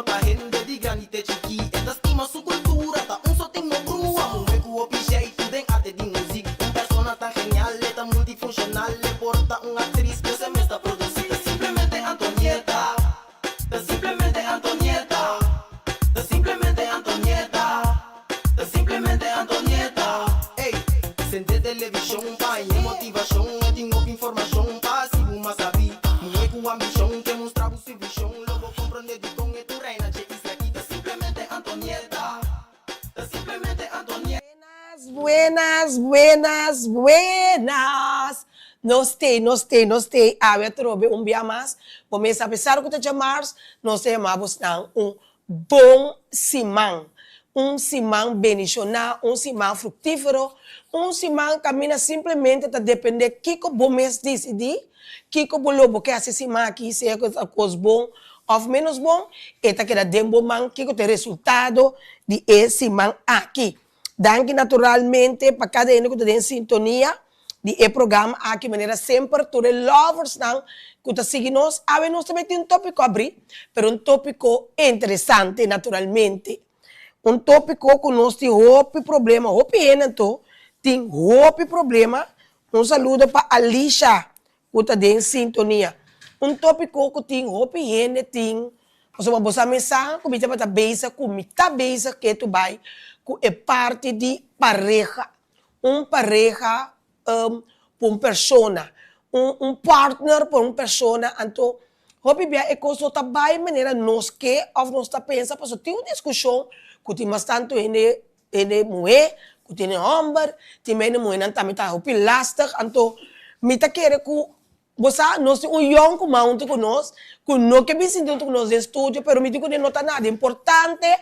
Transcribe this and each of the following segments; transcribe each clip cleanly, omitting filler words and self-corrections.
amor pa hende di grandi te chikí. E ta stima su kultura, ta un so tin no brua. Muhé ku hopi jeitu den arte di muzik. Un persona tan genial, e ta multifunshonal. E por ta un aktris, pero e mes ta produsí. Ta simplemente Antonieta, ta simplemente Antonieta, ta simplemente Antonieta, ta simplemente Antonieta. Ey, sende televishon pa haña motivashon. E tin hopi informashon pa hasi bo mas sabí. Muhé ku ambishon ke mustra bo su vishon. Lo bo komprondé dikon e tur reina dje isla aki. Ta simplemente Antonieta, ta simplemente Antonieta. Buenas, buenas, buenas, buenas! Nos t'ei, nos t'ei, nos t'ei awe atrobe un bia mas. Bo mes apesar ku ta djamars, nos ta yama bosnan un bon siman. Un siman bendishoná, un siman fruktífero, un siman kaminda simplemente ta dependé kiko bo mes disidí, kiko bo lo bo ke hasi siman aki, sea ku ta kos bon òf ménos bon, e ta keda den bo man kiko ta e resultado di e siman aki. Danki naturalmente pa kada hende ku ta den sintonia di e programa aki manera semper tur e loversnan ku ta sigui nos. Awe nos ta meti un topiko abri, pero un topiko interesante naturalmente. Un topiko ku nos tin hopi problema, hopi hende anto tin hopi problema. Un saludo pa Alisha ku ta den sintonia. Un topiko ku tin hopi hende tin, pasobra bo sa mesa ku mi tabata bezig ku mi ta bezig ketu bai ku e parti di pareha. Un pareha pa un persona, un un partner pa un persona, anto hopi bia e kos no ta bai manera nos ke òf nos ta pensa pasobra tin un diskushon ku tin mas tantu hende hende muhé ku tin hende hòmber, tin hende muhénan tambe ta hopi lastig, anto mi ta kere ku Bo sa, nos tin un yòn ku man huntu ku nos, ku no ke bin sinti huntu ku nos den studio, pero mi tin ku no ta nada importante.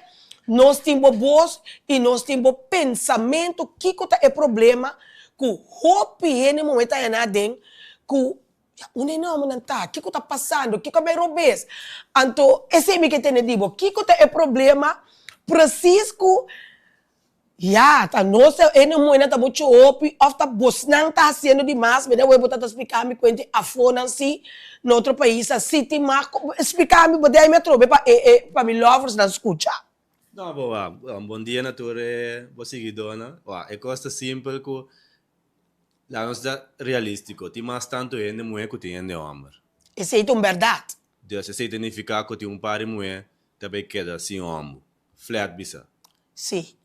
Nos tin bo bos i nos tin bo pensamentu kiko ta e problema ku hopi hende muhé ta haña aden ku ya unda e nòmbernan ta, kiko ta pasando, kiko a bai robes. Anto esei mi ke tende di bo, kiko ta e problema presis ku Ya, ta nos e hende muhénan ta muchu hopi òf ta bosnan ta hasiendo di mas, mira awor bo ta ta splika mi kuenti afónan si na otro pais asi tin mas, splika mi bo dei mi atrobe pa e e pa mi loversnan skucha. No bo wak, bon dia na tur e bo siguidónan, wak e kos ta simpel ku laga nos ta realístiko, tin mas tantu hende muhé ku tin hende hòmber. Esei ta un bèrdat. Dus esei ta nifiká ku tin un par di muhé ta bai keda sin hòmber, flat bisa. Sí.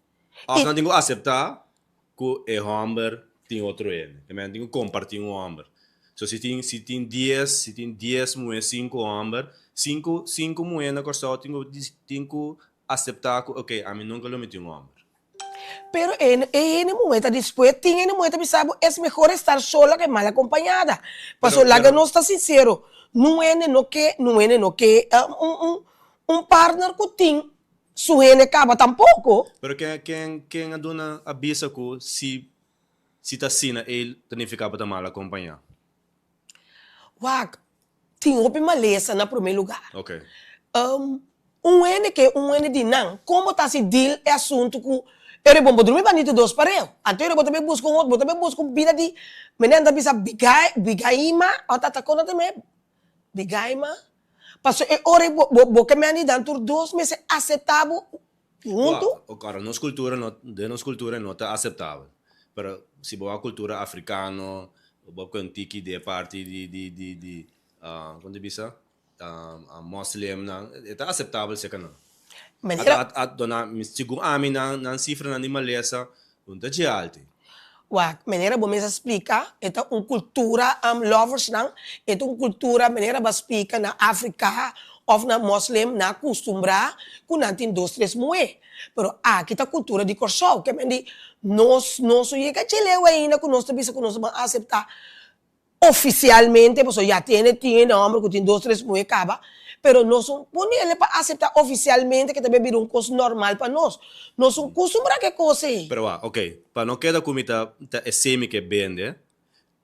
Òf nan tin ku aseptá ku e hòmber tin otro hende. Te men tin ku kompartí un hòmber. So si tin si tin dies si tin dies muhé sinku hòmber, sinku sinku muhé na Kòrsou tin ku tin ku aseptá ku okey ami nunka lo mi tin un hòmber. Pero e e hende muhé ta dispues tin hende muhé ta bisa bo es mehor estar sola ke mal akompañada. Paso Pero laga pero nos ta sinsero, nun hende no ke nun hende no ke un un un partner ku tin Su hende kaba tampoko. Pero ken ken ken a duna a bisa ku si si ta asina ei ta nifiká bo ta mal akompañá? Wak, tin hopi malesa na promé lugar. Ok. Un hende ke un hende di nan, kon bo ta hasi deal e asuntu ku e rebon bo drumi bandito dos pareu? Anto e rebon ta bai buska un otro, bo ta bai buska un bida di, mene nan ta bisa bigai bigaima òf ta ta kon nan ta mei? Bigaima? Paso e ora bo bo ke mende dan tur dos mester asepta bo huntu. Wak, ora nos kultura no, den nos kultura no ta aseptabel. Pero si bo wak kultura afrikano, bo kon tiki di e parti di di di di kon ta bisa moslimnan, e ta aseptabel serka nan. Manera. A dona, segun ami nan nan sifranan di malesa no ta dje alti. Wak, manera bo mes a splika, e ta un kultura loversnan, e ta un kultura manera bo a splika na Afrika òf na moslim nan a kustumbrá ku nan tin dos tres muhé. Pero aki ta kultura di Kòrsou, ke men di nos no so yega dje leu ainda ku nos ta bisa ku nos ta ban aseptá Ofisialmente, pasobra ya tin hende tin hende homber ku tin dos tres muhé kaba, pero nos no pone hende pa aseptá ofisialmente ke ta bai bira un kos normal pa nos. Nos no kustumbrá ku e kos ei. Pero wak, ok, pa no keda ku mi ta ta esei mi ke bende,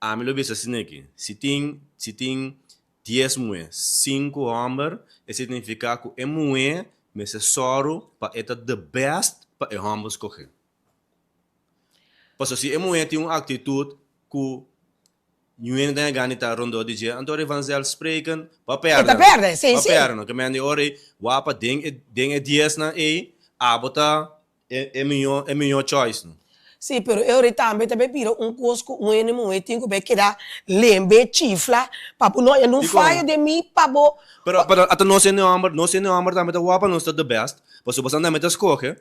ami lo bisa asina aki, si tin si tin dies muhé, sinku homber, esei signifiká ku e muhé mester sòru pa e ta the best pa e homber skohé. Pasobra si e muhé tin un aktitut ku Niun hende ta gana ta rondó di dje, anto ora e vanzelfsprekend, bo a E pèrdè ta no. pèrdè, sí, Bo a sí. pèrdè no. Ke men di ora ei wapa den e den e diesnan ei, abo ta e e mihó e mihó choice no. Sí, pero e ora ei tambe ta bai bira un kos ku un hende muhé tin ku bai keda lembe, chifla, pa bo no haña nun Dikon? fayo den mi pa bo. Pero pero ata nos hende hòmber, nos hende hòmber tambe ta wapa nos ta the best, pasobra boso tambe ta skohe.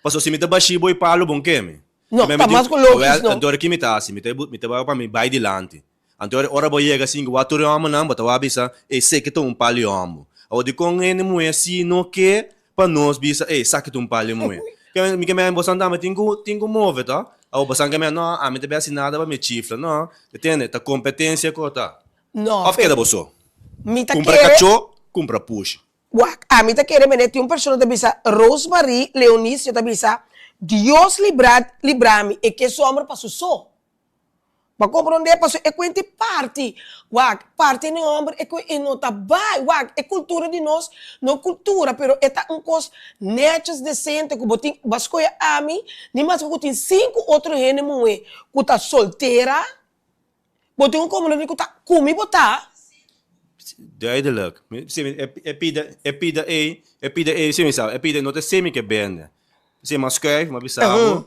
Pasobra si mi ta bashí bo i palu bon ke mi. No, Mi ta di, mas ku logis Awel, no. anto ora ki mi ta hasi? Mi ta mi ta bai pa mi bai dilanti. Anto ora ora bo yega sin ku wak tur e hòmbernan, bo ta wak bisa, Ey, seki ta un pal di hòmber. Awor dikon hende muhé si no ke pa nos bisa, Ey, saki ta un pal di muhé. Ke mi ke men bosan tambe tin ku tin ku move to. Awor bosan ke men, no, ami ta bai hasi nada pa mi chifla. No, entiende? Ta kompetensia ku ta. No, Òf keda bo so. Mi ta Kumpra kere. kachó, kumpra pushi. Wak, ami ta kere mene tin un persona ta bisa Rosemarie Leonicio ta bisa Dios libra libra mi e ke su homber pa su so. Bo a comprende? Pasobra e cuenta e parti. Wak, parti ne homber e cu e no ta bay. Wak, e cultura di nos no cultura pero e ta un cos netjes decente cu bo tin bo a scoge ami ni maske cu tin cinco otro hende muhe cu ta soltera. Bo tin un komunidad ku ta kumi bo ta. Duidelijk. Si mi e pida e pida ei e pida ei si mi sa e pida no ta esei mi ke bende. Si mi a skuif mi a bisa bo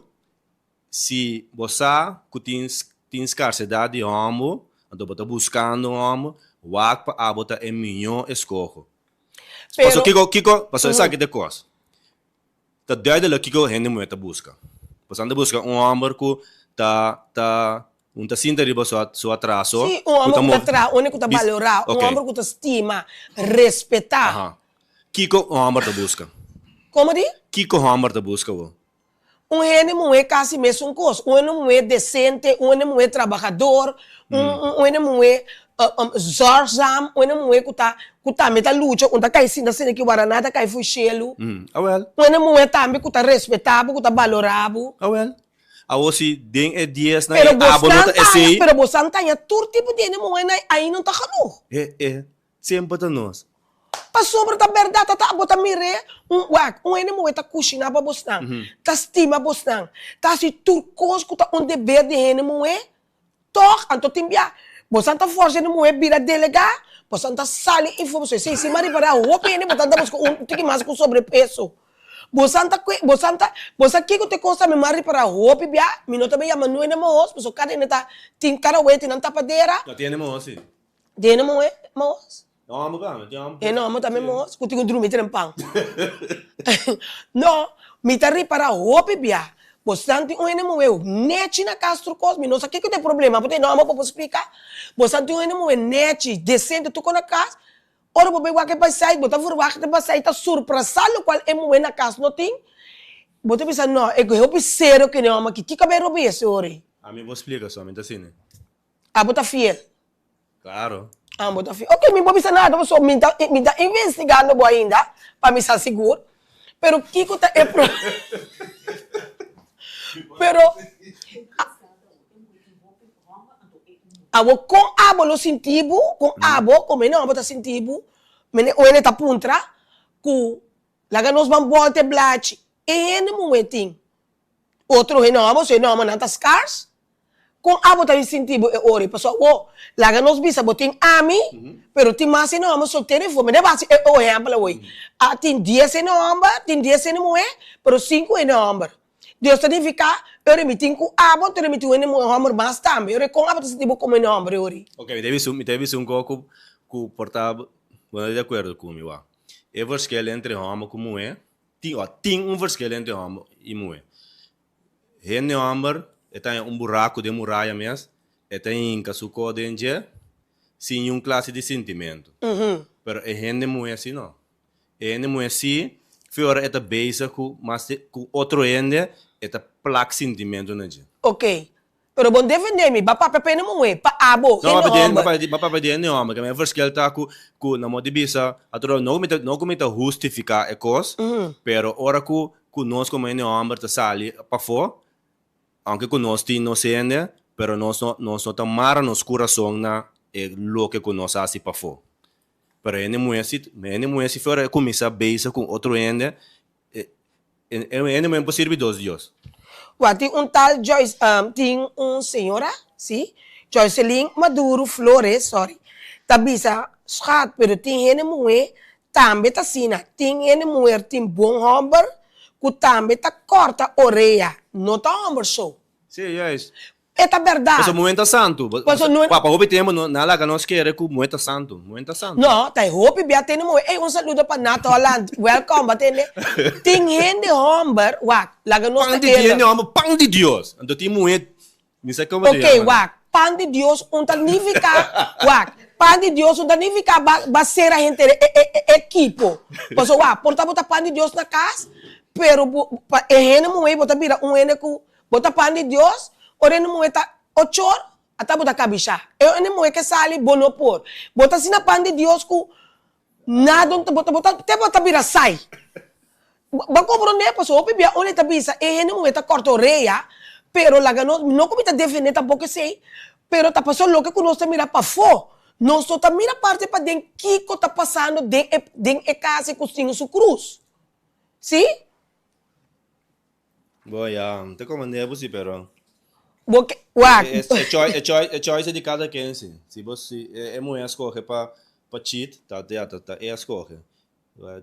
si bo sa ku tin tin skarsedat di hòmber anto bo ta buskando un hòmber wak pa abo ta e mihó eskoho. Paso kiko kiko paso esaki ta e kos. Ta duidelijk kiko hende muhé ta buska. Pasobra nan ta buska un hòmber ku ta ta un ta sinta riba su su atraso. Sí, un hòmber ku ta traha, un ku ta balorá, un hòmber ku ta stima, respetá. Aha. Kiko un hòmber ta buska? Komo di? Kiko hòmber ta buska bo? Un hende muhé kasi mesun kos. Un hende muhé desente, un hende muhé trabahador, un hende muhé zorgzaam, un hende muhé ku ta ku tambe ta lucha, un ta kai sinta sinta ki waraná ta kai for shelu. Awel. Un hende muhé tambe ku ta respetá bo, ku ta balorá bo. Awel. Awor si den e diesnan e abo no ta esei. Pero bosan taña tur tipo di hende muhé na ai no ta genoeg. E e Semper ta nos. Pasobra ta bèrdat ta ta bo ta mir'é un wak un hende muhé ta kushiná pa bosnan, ta stima bosnan, ta hasi tur kos ku ta un deber di hende muhé, tòg anto tin bia bosan ta fòrsa hende muhé bira delegá, bosan ta sali info boso esei si maripará hopi hende bo ta anda buska un tiki mas ku sobrepeso. Bosan ta kue bosan ta bosa kiko ta e kos ta mi mas ripará hopi bia mi no ta bin yama nu hende mohos pasobra kada hende ta tin kada wei tin nan tapadera. No tin hende mohos si. Dene moe mohos. E homber tambe, tin homber. E homber tambe mohos ku tin ku drumi tren pan. No, mi ta ripara hopi bia. Bosan tin un hende muhe nechi na kas tur kos, mi no sa kiko ta e problema, pasobra e homber por por splika. Bosan tin un hende muhe nechi, desente tur kos na kas, ora bo bai wak e pasai, bo ta verwagt e pasai ta surprasa lokual e muhe na kas no tin. Bo ta bisa no, e hopi serio ku e homber aki, kiko a bai robes e ora ei? Ami por splika so, mi ta asina. Abo ta fiel? Claro. Abo ta fiel. Ok, mi por bisa nada pasobra mi ta mi ta investigando bo ainda pa mi sa sigur. Pero kiko ta e pro Pero abo kon abo lo sinti bo, kon abo komo hende abo ta sinti bo, mene un hende ta puntra ku laga nos ban bòlta e blachi. E hende muhé tin Otro hende hòmber, so hende hòmbernan ta skars. Kon abo ta sinti bo e ora ei? Pasobra awor, laga nos bisa bo tin ami, pero tin mas hende hòmber soltero ei for. Mi debe hasi e ehèmpel awor. A tin dies hende hòmber, tin dies hende muhé, pero sinku hende hòmber. Dios ta nifiká, e ora mi tin ku abo, anto mi tin un hende muhé hòmber mas tambe. E ora ei kon abo ta sinti bo komo hende hòmber e ora ei? Ok, mi ta bisa, mi ta bisa un kos ku ku por ta bo no ta di akuerdo ku mi wak. E verschil entre hòmber ku muhé Tin o tin un verschil entre hòmber i muhé. Hende hòmber e ta haña un buraku den muraya mes, e ta hinka su kos den dje sin niun klase di sintimentu. Pero e hende muhé si no. E hende muhé si, fi ora e ta bezig ku mas ku otro hende, e ta plak sintimentu na dje. Oké, Pero bo defende mi, ba papia pa hende muhé, pa abo, No, hende ba homber. papia ba papia di hende homber, ke mi verschil ta ku ku na modo di bisa, atrobe no ku mi ta no ku mi ta hustifiká e kos, pero ora ku ku nos komo hende homber ta sali pafó, aunke ku nos tin nos hende, pero nos no nos no ta mara nos kurason na e loke ku nos hasi pafó. Pero hende muhé si hende muhé si for e kuminsá bezig ku otro hende, E hende muhé por sirbi dos dios. Wak, tin un tal Joyce, tin un señora, sí, Joyceline Maduro Flores, sorry, ta bisa, Schat, pero tin hende muhé tambe ta asina. Tin hende muher tin bon hòmber ku tambe ta kòrta orea, no ta hòmber so. Sí, juist. E ta bèrdat. Pasobra muhé ta santu. Pasobra no. Pa hopi tempu nan a laga nos kere ku muhé ta santu. Muhé ta santu. No, ta e hopi bia tende muhé. Ey, un saludo pa Nat Holland. Welkom, bo tende. Tin hende hòmber, wak, laga nos ta Pan di eerlijk. hende hòmber, pan di Dios. Anto tin muhé, mi sa komo ta Ok, yama nan. wak, pan di Dios un ta nifiká, wak, pan di Dios un ta nifiká ba ba sera henter e e e ekipo. Pasobra wak, por ta bo ta pan di Dios na kas, pero bo pa e hende muhé bo ta bira un hende ku Bo ta pan di Dios, ora e muhé ta ochor, ata bo ta kabishá. E ora e muhé ke sali, bo no por. Bo ta asina pan di Dios ku nada no ta, bo ta, bo ta, te bo ta bira sai. Bo a komprondé? Pasobra hopi bia ora e ta bisa e hende muhé ta kòrta orea, pero laga nos, no ku mi ta defendé tampoko esei, pero ta pasobra loke ku nos ta mira pafó, nos no ta mira parti paden kiko ta pasando den e, den e kas ei ku tin su krus. Si? Bo ya, ta komand'é bo si pero. Bo ke, wak. E e e choice e choice di kada ken si. Si bo si e e muhé a skohe pa pa cheat ta ya ta ta e a skohe.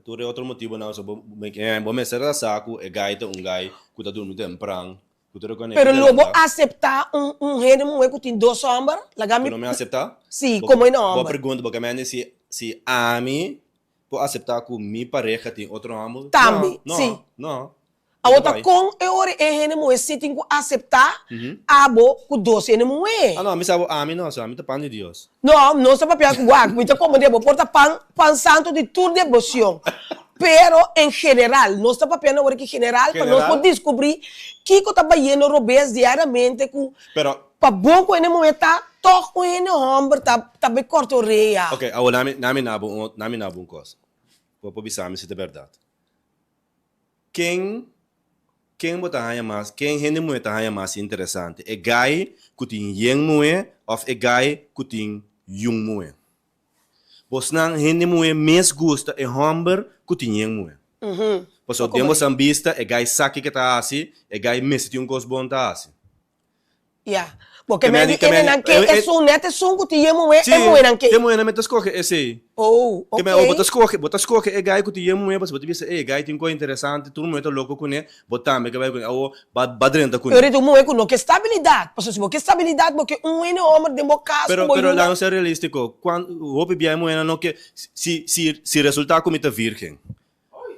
Tur e otro motibonan so bo bo mester a sa ku e guy ta un guy ku ta durmi tempran ku ta rekone Pero lo bo aseptá un un hende muhé ku tin dos hòmber? Laga mi. Ku no mi aseptá? Si, komo e no Bo hòmber. pregunta bo ke mende si si ami Por aseptá ku mi pareha tin otro hòmber? Tambe, No, si. no, no. Awor ta kon e ora e hende muhé si tin ku aseptá abo ku dos hende muhé? Ah, no, mi sa bo, ami no, ami ta pan di Dios. No, nos ta papia ku wak, mi ta komprendé bo por ta pan, pan santu di tur deboshon. Pero en general, nos ta papiando awor aki general, pa nos por diskubrí kiko ta bayendo robes diariamente ku Pero. Pa bon ku hende muhé ta, tòg un hende hòmber ta ta bai kòrta orea. Ok, awor nami nami nabo un nami nabo un kos. Bo por bisa mi si ta bèrdat. Ken ken bo ta haña mas ken hende muhé ta haña mas interesante, e gai ku tin yen muhé òf e gai ku tin yun muhé? Bosnan hende muhé mes gusta e hòmber ku tin yen muhé. Pasobra den bosan bista e gai sa kiko e ta hasi, e gai mester tin un kos bon ta hasi. Ya. Bo ke men di enenan ke esun net esun ku tin ye muhé, e muhénan ke. Si, e muhénan mi ta skohe esei. Oh, ok. Ke men, oh, bo ta skohe, bo ta skohe e gai ku tin ye muhé pasobra bo ta bisa, ey, e gai tin kos interesante, tur muhé ta loko kuné, bo tambe ke bai kuné, awo ba ba drenta kuné. Pero e ta un muhé ku no ke stabilidat, pasobra si bo ke stabilidat bo ke un hende hòmber den bo kas ku Pero, bo pero yuda. laga nos ser realístiko, kuan, hopi bia e muhénan no ke, si, si, si resultá ku mi ta vírgen,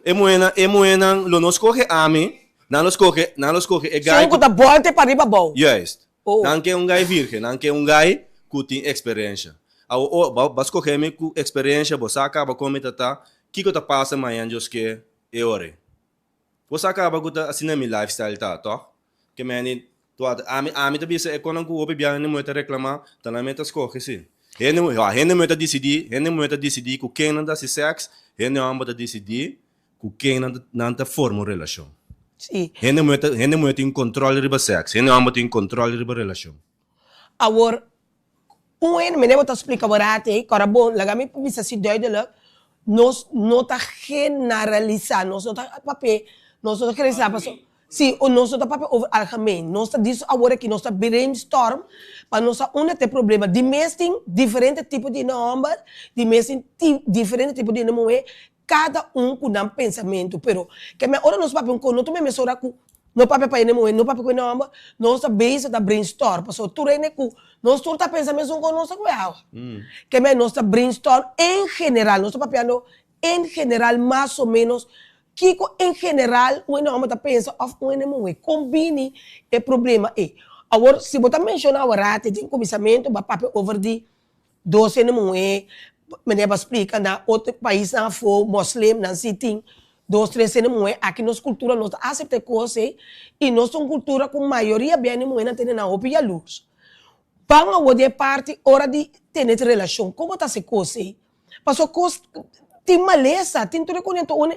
E muhénan, e muhénan lo no skohe ami, nan lo skohe, nan lo skohe e gai Sun ku ta bòlte pariba abou. Juist. Oh. Nan ke un gai virgen, nan ke un gai ku tin eksperensha. Awor, oh, bo, bo a skohe mi ku eksperensha, bo sa kaba kon mi ta ta, kiko ta pasa mañan Dios ke e ora ei? Bo sa kaba ku ta asina mi lifestyle ta, tòg? Ke meni Tuata, ami, ami ta bisa e konan ku hopi bia hende muhé ta reklamá, ta nan mes ta skohe si. Hende muhé, ja, hende muhé ta disidí, hende muhé ta disidí ku ken nan ta hasi sèks, hende hòmber ta disidí ku ken nan ta, nan ta forma un relashon. Sí. Hende muhé ta, hende muhé tin kòntròl riba sèks, hende hòmber tin kòntròl riba relashon. Awor, Un hende, mene bo ta splika bo rato ei, kòrda bon, laga mi bisa si duidelijk, nos no ta generalisá, nos no ta papia, nos no ta generalisá paso, si, nos no ta papia over algemeen, nos ta diso awor aki, nos ta brainstorm pa nos sa unda ta e problema. Di mes tin diferente tipo di hende hòmber, di mes tin diferente tipo di hende muhé, Kada un ku nan pensamentu, pero ke me ora nos papia un kos no ta mesora ku no papia pa hende muhé, no papia ku hende hòmber, nos ta bezig ta brainstorm, pasobra tur hende ku nos tur ta pensa mesun kos nos ta kue awa. Ke me nos ta brainstorm en general, nos ta papiando en general mas o menos kiko en general un hende hòmber ta pensa òf un hende muhé, kon bini e problema ei. Awor si bo ta menshoná awa rati den kuminsamentu bo a papia over di Dos hende muhé, meneer ba splika na otro paisnan afó, moslim, nan si tin dos tres hende muhé. Aki nos kultura no ta asepta e kos ei i nos ta un kultura ku mayoria bia hende muhénan tene nan hopi yalurs. Ban awor di e parti ora di tene relashon, kon bo ta hasi e kos ei? Pasobra kos tin malesa, tin tur e kos enton unda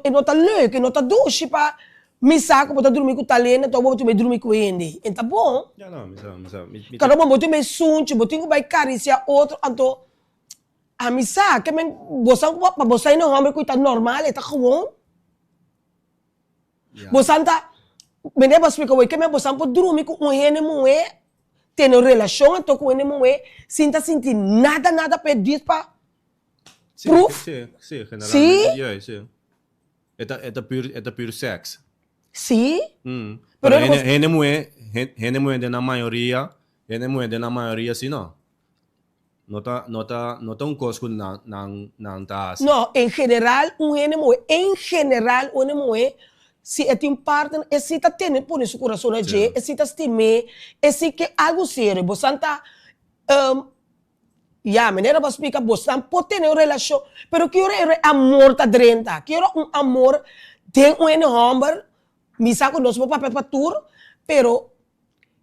e no ta leuk, e no ta dushi pa mi sa ku bo ta drumi ku tal hende anto bo tin bai drumi ku hende. E ta bon. Ya no, mi sa, mi sa. Mi, mi Kada bo tin bai sunchi, bo tin ku bai karisia otro, anto ami sa ke men bo sa ku pa bo sa hende homber ku ta normal, e ta gewoon. Ya. Bo sa ta, mende bo splika bo ke men bo sa por drumi ku un hende muhe. tene un relashon anto ku hende muhé sin ta sinti nada nada p'e dis pa proof? Si, si, generalmente juist, si. E ta, e ta pur, e ta pur seks. Si. Pero hende, hende muhé, hende muhé den nan mayoria, hende muhé den nan mayoria si no. No ta, no ta, no ta un kos ku nan, nan, nan ta hasi. No, en general un hende muhé, en general un hende muhé, si e tin un partner, e si ta tene pone su kurason na dje, e si ta stim'é, e si ke algu serio. Bosan ta, ya, manera bo a splika, bosan por tene un relashon, pero ki ora e amor ta drenta? Ki ora un amor den un hende hòmber, mi sa ku nos por papia pa tur, pero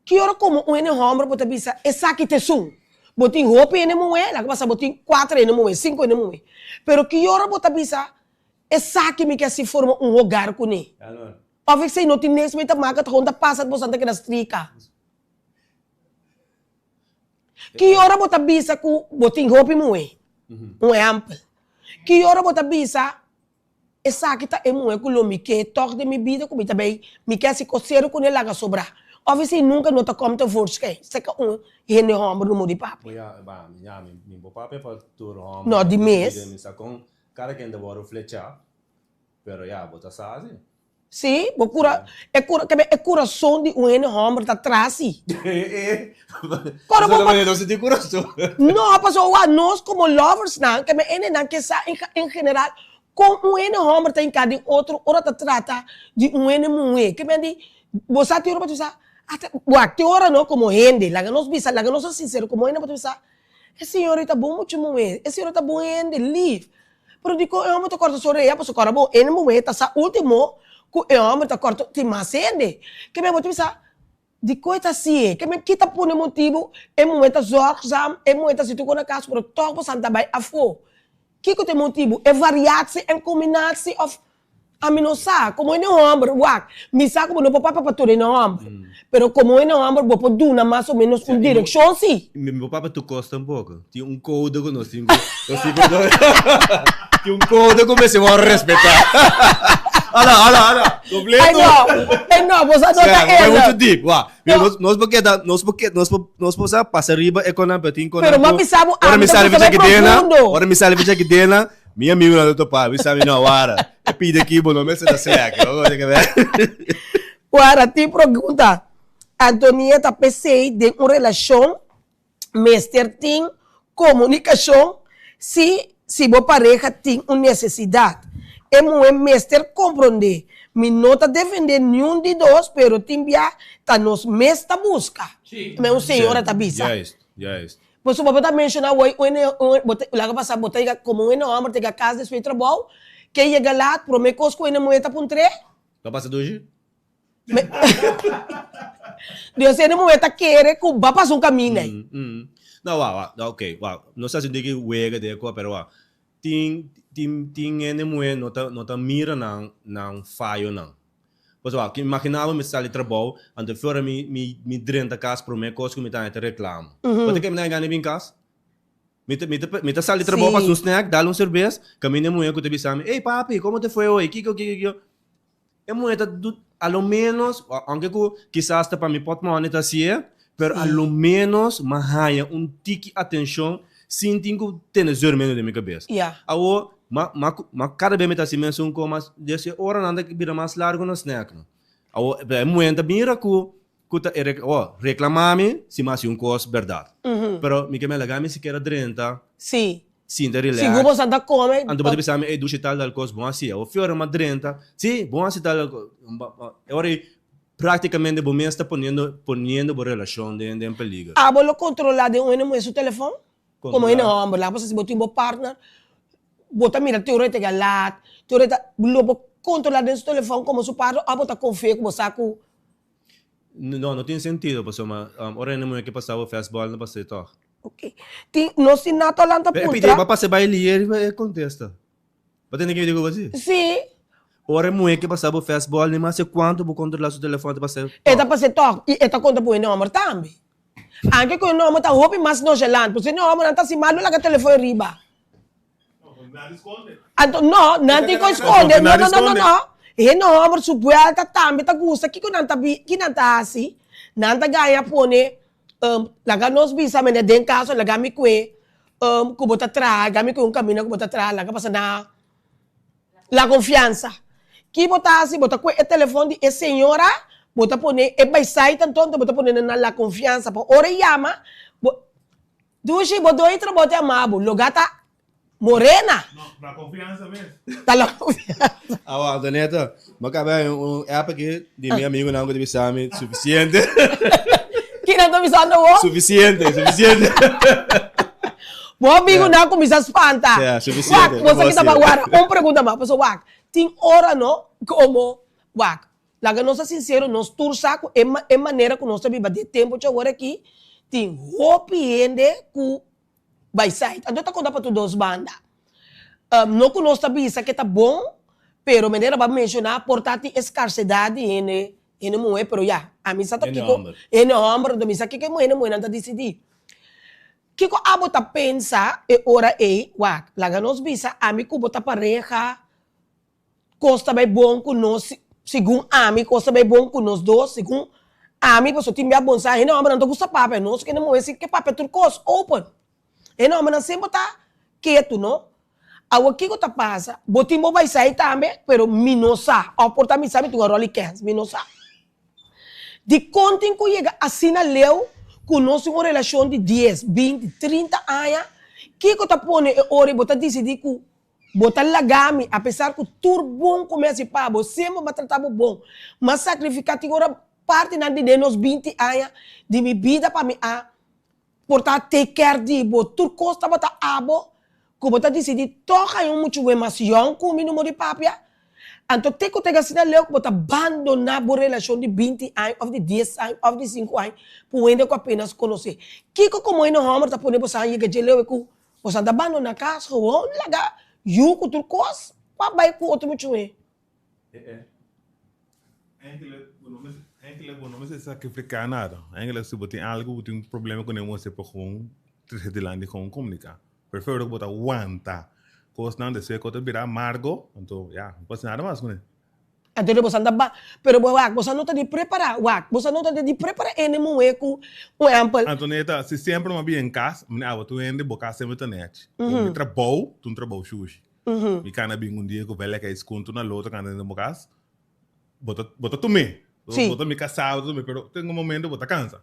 Ki ora komo un hende hòmber bo ta bisa, Esaki ta esun? Bo tin hopi hende muhé, laga pasa bo tin kuater hende muhé, sinku hende muhé. Pero ki ora bo ta bisa, Esaki mi ke hasi forma un hogar kuné? Òf esei no tin niks mee ta maka, ta kon ta pasa boso ta keda strika. Ki ora bo ta bisa ku bo tin hopi muhé? Un ehèmpel. Ki ora bo ta bisa, Esaki ta e muhé ku lo mi ke tòg den mi bida ku mi ta bai mi ke hasi kosero kuné laga sobrá. Òf esei nunka no ta kòm tevoorschijn seka un hende hòmber no muri papia. Bo ya, ba, mi ya, mi mi bo papia pa tur hòmber No, di mes. Mi sa kon kada ken ta wòrdu flechá, pero ya, bo ta sa si. Sí, bo kura, e kura, kebe e kurason di un hende hòmber ta tras si. Kòrda bo pa. No sinti kurason. No, pasobra wak nos komo loversnan, kebe hendenan ke sa en general kon un hende hòmber ta hinká den otro ora ta trata di un hende muhé. Kebe di, bo sa tin ora bo ta bisa, ata, wak tin ora no komo hende, laga nos bisa, laga nos ser sinsero, komo hende bo ta bisa, E señora ta bon mucha muhé, e señora ta bon hende, lif. Pero dikon e hòmber ta kòrta su orea? Pasobra kòrda bo, hende muhé ta sa último ku e hòmber ta kòrta tin mas hende. Ke men bo ta bisa, dikon e ta hasié? Ke men ki ta pone motibu e muhé ta zòrgzam, e muhé ta hasi tur kos na kas, pero tòg bo san ta bai afó? Kiko ta e motibu? E variatsi en kombinatsi òf Ami no sa, komo hende hòmber, wak, mi sa ku bo no por papia pa tur hende hòmber, pero komo hende hòmber bo por duna mas o ménos un direkshon si. Mi no por papia tur kos tampoko. Tin un kode ku nos tin ku, nos tin ku, tin un kode ku mester wòrdu respetá. Ala, ala, ala, kompleto. Ay no, ay no, bo sa no ta Bai eerlijk. muchu diep, wak. Nos, nos por keda, nos por keda, nos por, nos por sa pasa riba e konan, pero tin konan Pero ku, m'a bisa bo, ora ami mi ta sali gusta for bai djaki dena, profundo. ora mi sali for djaki dena, Mi amigonan ta topa mi sa mi no wara e pida aki bo no mester ta slek no kosa ke ber. Wara tin pregunta Antonia ta pesey den un relashon mester tin komunikashon si si bo pareha tin un nesesidat e muhe mester kompronde mi no ta defende niun di dos pero tin bia ta nos mes ta buska me un señora ta bisa. Juist, juist. Pasobra bo ta menshoná woi un hende un bo ta laga pasá bo ta yega komo un hende hòmber ta yega kas despues di trabou ke yega lat promé kos ku hende muhé ta puntr'é. Lo pasa dushi? Dios hende muhé ta kere ku ba pasa un kaminda ei. No wak wak ok wak no sa si un tiki wega den e kos pero wak tin tin tin hende muhé no ta no ta mira nan nan fayonan. Pasobra wak, imagina bo mi sali trabou, anto e ora mi mi mi drenta kas promé kos ku mi ta haña ta reklamo. Bo ta ke mi ta haña gana di bin kas? Mi ta mi ta mi ta sali trabou pasa un snack, dal un serbes, kaminda e muhé ku ta bisa mi, Ey papi, komo te fue hoy? Kiko kiko kiko. E muhé ta du a lo ménos, aunke ku kisas ta pa mi pòtmòni ta hasié, pero a lo ménos mi a haña un tiki atenshon sin tin ku tene zùrmentu den mi kabes. Awor, Ma, ma, ma kada bes mi ta hasi mesun ko, mas des e oranan ta bira mas largu na snack no. Awor, e muhé ta mira ku, ku ta e rek, oh, reklama mi si mi hasi un kos bèrdat. Pero mi ke mester laga mi sikiera drenta, Sí. sinta relax. Sigur bo sa ta kome. Anto bo ta bisa mi, ey dushi tal tal kos, bon hasi. Awor fiora mi a drenta, sí, bon hasi tal tal kos. E ora ei praktikamente bo mes ta poniendo, poniendo bo relashon den, den peliger. Abo lo kontrolá den un hende muhé su telefòn? Komo hende hòmber, laga pasa si bo tin bo partner, bo ta mira tur e ta laat, tur e ta, lo bo kontrolá den su telefòn komo su partner òf bo ta konfia ku bo sa ku. No, no tin sentido pasobra ora hende muhé ke pasa bo fastball no pas'é tòg. Ok. Tin, nos tin Natolan ta E pidi, puntra. bo a pasa bai lier riba e kontesta. Bo tende ke mi diku bo si? Sí. Ora e muhé ke pasa bo fastball ni mas e kuantu bo kontrolá su telefòn ta pas'é E ta tòg. pas'é tòg i e ta konta ku hende hòmber tambe. Anke ku e nòmber ta hopi mas nonchalant, pasobra e nòmbernan ta hasi malu laga telefon e riba. Anto no, nan tin ku skonde, no no no no no, e nòmber su buelta tambe ta gusta, kiko nan ta bi, ki nan ta hasi? Nan ta gaña pone. Laga nos bisa mene den kaso laga mi kue ku bo ta traha, laga mi kue un kaminda ku bo ta traha, laga pasa na La Confianza. Ki bo ta hasi? Bo ta kue e telefon di e señora, bo ta pone e baisait anto, bo ta pone na La Confianza pa ora e yama, bo, Dushi, bo doi trabou te ama bo, loga ta Morena. No, la confianza mes. Ta la confianza. Awa, Antonieta, mi a caba haña un app aki di mi amigonan cu ta bisa mi suficiente. Kinan ta bisando bo? Suficiente, suficiente. Bo amigonan a cuminsa spanta. Yeah, suficiente. Wak, bo sa kita pa wara. Un pregunta mas, pasobra wak, tin ora no, como, wak, laga nos ta sincero, nos tur sa cu e manera cu nos ta biba den tempo dje awor aki, tin hopi hende cu By side. Anto ta konta pa tur dos banda. No ku nos ta bisa ke ta bon, pero manera bo a menshoná por ta tin e skarsedat di hende, hende muhé, pero ya, ami sa ta Hende kiko, hòmber. hende hòmber, anto mi sa kiko e hende muhénan ta disidí. Kiko abo ta pensa e ora ei? Wak, laga nos bisa ami ku bo ta pareha, Kos ta bai bon ku nos, segun ami, kos ta bai bon ku nos dos, segun ami, pasobra tin bia bon sa hende hòmbernan ta gusta papia, nos kende muhé si ke papia tur kos, open. Hende hòmbernan semper ta ketu, no? Awor kiko ta pasa? Bo tin bo baisai tambe, pero mi no sa, òf por ta mi sa mi tin un ròl di kèns, mi no sa. Dikon tin ku yega asina leu ku nos tin un relashon di dies, binti, 30 aña? Kiko ta pone e ora i bo ta disidí ku Bo ta laga mi, apesar ku tur bon ku mi hasi pa bo, semper mi a trata bo bon. Mi a sakrifiká tin ora partinan di den nos 20 aña di mi bida pa mi a por ta take care di bo. Tur kos tabata abo ku bo ta disidí tòg haña un muchu mas yòn ku mi no di papia. Anto te ku ta asina leu ku bo ta bandoná bo relashon di 20 aña òf di dies aña òf di sinku aña pa un hende ku apenas konosé. Kiko komo hende hòmber ta pone bo sa yega dje leu ku Boso ta bandona cas gewoon laga yu cu tur cos pa bay cu otro muchuhe. Eigenlijk bo no mester, eigenlijk bo no mester sacrifica nada. Eigenlijk si bo tin algo, bo tin un problema cu nan bo por gewoon trece dilanti gewoon comunica. Prefiero cu bo ta wanta cosnan despues cu ta bira amargo, anto ya, no por haci nada mas cune. Anto boso ta ba, pero bo wak, boso no ta di prepara, wak, boso no ta di prepara ene muhe ku un ehempel. Antonieta, si semper mi a bini en kas, mi abo tur hende, bo kas semper ta nèchi. Bo mi trabou, ta un trabou shushi. Mi kana bin un dia ku bèlè kai skuntu na loto kanda den bo kas, bo ta, bo ta tum'é. Bo ta mi kasá, bo ta tum'é, pero tin un momento bo ta kansa.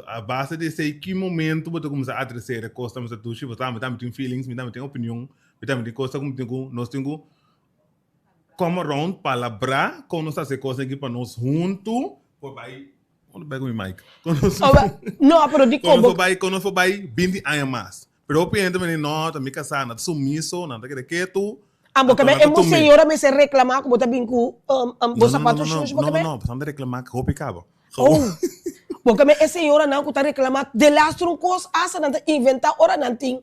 A base di esei, ki momento bo ta kuminsá adres'é e kos ta mester dushi? Bo ta, mi tambe tin feelings, mi tambe tin opinion, mi tambe tin kos ku mi tin ku, nos tin ku Come around palabrá kon nos ta hasi e kosnan aki pa nos huntu por bai Unda bai ku mi mic? Kon nos No, pero di kon nos por bai kon nos por bai 20 aña mas. Pero hopi hende ta mende no ta mi kasá nan ta sumiso nan ta keda ketu. Ah bo ke e mo señora mester reklamá ku bo ta bin ku bo sapato shushi bo ke No no no no no ta reklamá hopi kaba. Oh bo ke e señoranan ku ta reklamá delastro un kos asta nan ta inventá ora nan tin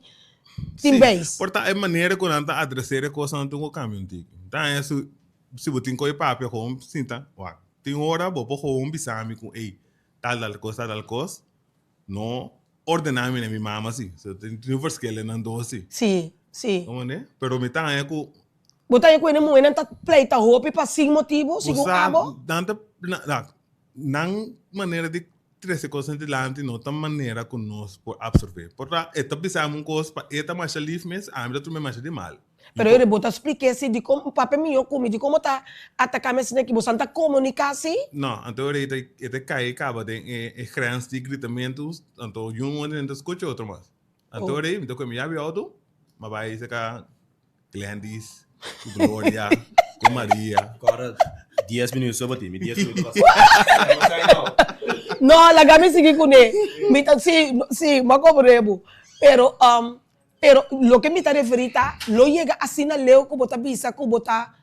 Tin beis. Por ta e manera ku nan ta adresé e kosnan tin ku kambia un tiki. Ta haña su si bo tin ku e papia gewoon sinta wak. Tin ora bo por gewoon bisa mi ku ey tal tal kos tal tal kos no ordená mi na mi mama si. So tin un verschil den nan dos si. Si, si. Komprendé? Pero mi ta haña ku. Bo ta haña ku hende muhénan ta pleita hopi pa sin motibu, segun abo? Nan ta nan manera di Trese kosnan dilanti no ta manera ku nos por absorbé. Por ta e ta bisa mi un kos pa e ta masha lif mes, ami ta tum'é masha di mal. Pero ere bo ta splik'é si dikon un papia mihó ku mi, dikon bo ta ataká mi asina ki bo san ta komuniká si? No, anto ora e ta e ta kai kaba den e e grens di gritamentu, anto yun un hende ta skucha otro mas. Anto ora ei mi ta kohe mi yabi outo, mi a bai seka Glandis, ku Gloria, ku Maria. Kòrda dies minuut so bo tin, mi dies minuut pasa. No, laga mi sigui kuné. Mi ta, si, si, mi a komprende bo. Pero, pero loke mi ta referí ta, lo yega asina leu ku bo ta bisa ku bo ta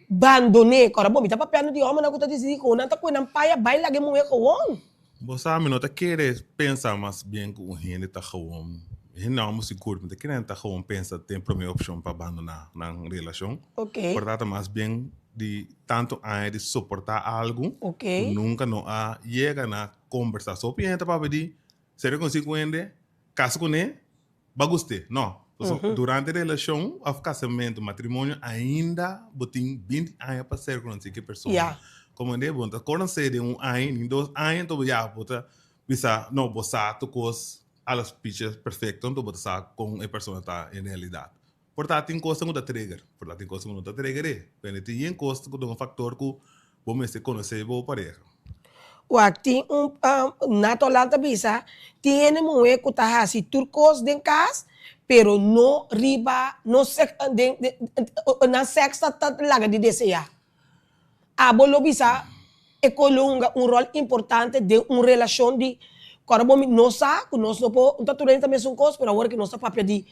bandoné. Kòrda bo, mi ta papiando di hòmbernan ku ta disidí ku nan ta kue nan paya bai laga e muhé gewon. Bo sa, mi no ta kere pensa mas bien ku un hende ta gewoon, hende no amo sigur, mi ta kere nan ta gewoon pensa den promé opshon pa bandoná nan relashon. Por ta ta mas bien di tantu aña di soportá algu ku nunka no a yega na kombersá. So hopi hende ta papia di ser rekonosí ku hende, kasa kuné, Ba gust'é? No. Pasobra durante relashon òf kasamentu, matrimonio, ainda bo tin 20 aña pa ser konosí ku e persona. Komprendé? Bo no ta konosé den un aña ni dos aña, enton ya bo ta. bisa no bo sa tur kos alles picha perfecto anto bo ta sa kon e persona ta en realidad. Por ta tin kosnan ku ta trigger, por ta tin kosnan ku no ta trigger e. Pero tin yen kos ku ta un faktor ku bo mester konosé bo pareha. Wak tin un Nato Lan ta bisa, tin hende muhé ku ta hasi tur kos den kas, pero no riba no den nan sèks ta laga di deseá. Abo lo bisa e kos lo hunga un ròl importante den un relashon di kòrda bo mi nos sa ku nos no por ta tur hende ta mesun kos pero awor ke nos ta papia di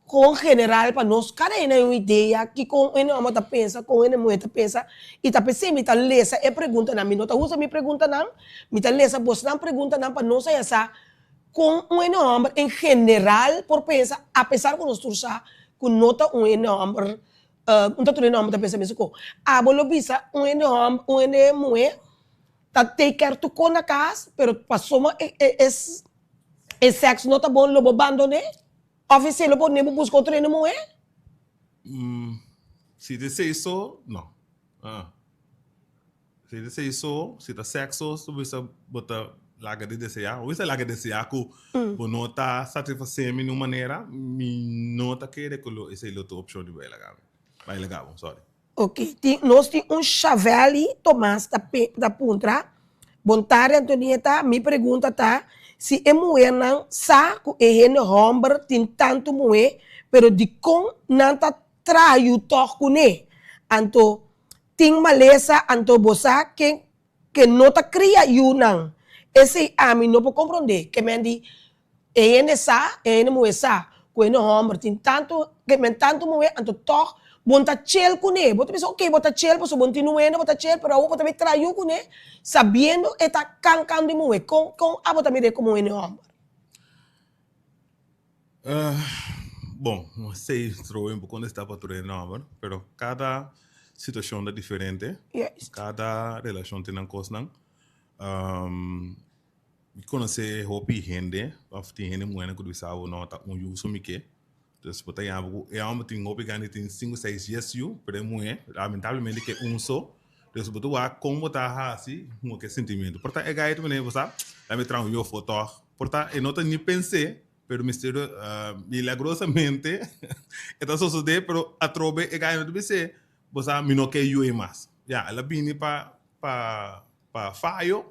kon general pa nos kada hende hay un idea kiko un hende hòmber ta pensa kon un hende muhé ta pensa i ta p'esei mi ta lesa e preguntanan mi no ta usa mi preguntanan mi ta lesa bosnan preguntanan pa nos haya sa kon un hende hòmber en general por pensa apesar ku nos tur sa ku no ta un hende hòmber Un ta tur hende hòmber ta pensa mesun ko. Abo lo bisa un hende hòmber, un hende muhé ta take care tur kos na kas, pero pasobra e e e sèks no ta bon lo bo bandon'é? Òf esei lo pone bo buska otro hende muhé? Si ta esei so, no. Si ta esei so, si ta sexo so bo bisa bo ta laga di desea. Bo bisa laga desea ku bo no ta satisfasé mi niun manera, mi no ta kere ku lo esei lo ta opshon di bai laga mi. Bai laga bo, sorry. Ok, tin nos tin un Xavely Tomas ta ta puntra, Bon tarde Antonieta, mi pregunta ta si e muhernan sa ku e hende hòmber tin tantu muhé pero dikon nan ta traha yu tòg kuné? Anto Tin malesa anto bo sa ken ke no ta kria yunan. Esei ami no por komprondé. Ke men di e hende sa, e hende muhé sa ku hende hòmber tin tantu ke men tantu muhé anto tòg bo no ta chel kuné. Bo ta bisa oke bo ta chel pasobra bo no tin un hende bo ta chel pero awor bo ta bai traha yu kuné sabiendo e ta kan kan di muhé. Kon kon abo ta mir'é komo hende hòmber? Bon, no sei trobe mi por contesta pa tur e nomber, pero cada situacion ta diferente. Cada relacion tin nan cosnan. Mi conoce hopi hende, of tin hende muhernan cu ta bisa bo no ta un yu so mi ke. Dus bo ta yama cu e homber tin hopi gana di tin cinco, seis, dies yu, pero e muher lamentablemente ke un so. Dus bo ta wak con bo ta haci hunga cu e sentimento. Por ta e gaita manera bo sa, la mi traha un yu afo toch. Por ta e no ta ni pens'é, pero misterio milagrosamente e ta sosodé, pero atrobe e gai no ta bis'é, bo sa mi no ke yu mas. Ya, el a bini pa pa pa fayo,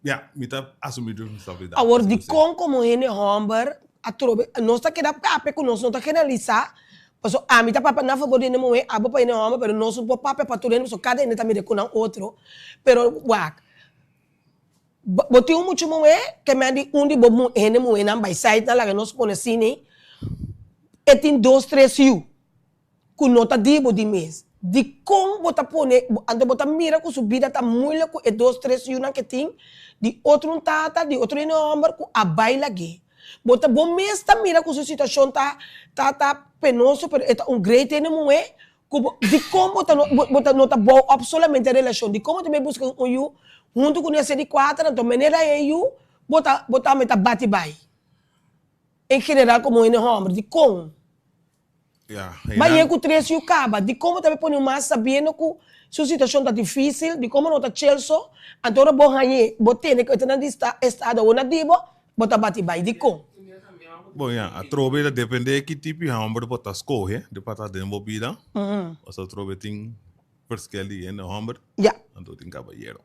ya, mi ta asumí responsabilidat. Awor, dikon komo hende hòmber atrobe nos ta keda papia ku nos no ta generalisá? Pasobra ami ta papia na fabor di hende muhé, abo pa hende hòmber, pero nos no por papia pa tur hende pasobra kada hende ta mira ku nan otro. Pero wak. Bo tin un mucha muhé ke men di un di bo hende muhénan bai sait nan laga nos pone asina e tin dos tres yu ku no ta di bo di mes. Dikon bo ta pone anto bo ta mira ku su bida ta muilik ku e dos tres yunan ke tin di otro un tata di otro hende hòmber ku a bai lag'é. Bo ta bo mes ta mira ku su situashon ta ta ta penoso pero e ta un great hende muhé Ku bo, dikon bo ta no, bo ta no ta bou op solamente e relashon? Dikon bo ta bai buska un yu huntu ku nese di kuater? Anto manera e yu, bo ta, bo tambe ta bati bai. En general komo hende hòmber, dikon? Ya, Bai yen ku tres yu kaba, dikon bo ta bai pone un mas sabiendo ku su situashon ta difisil? Dikon bo no ta chel so? Anto ora bo hañ'é, bo tende ku e ta na di estado awor na di bo, bo ta bati bai. Dikon? Bon ya, atrobe ta depende ki tipo di homber bo ta scoge di pa ta den bo bida. Pasobra atrobe tin verschil di hende homber, anto tin cabayero.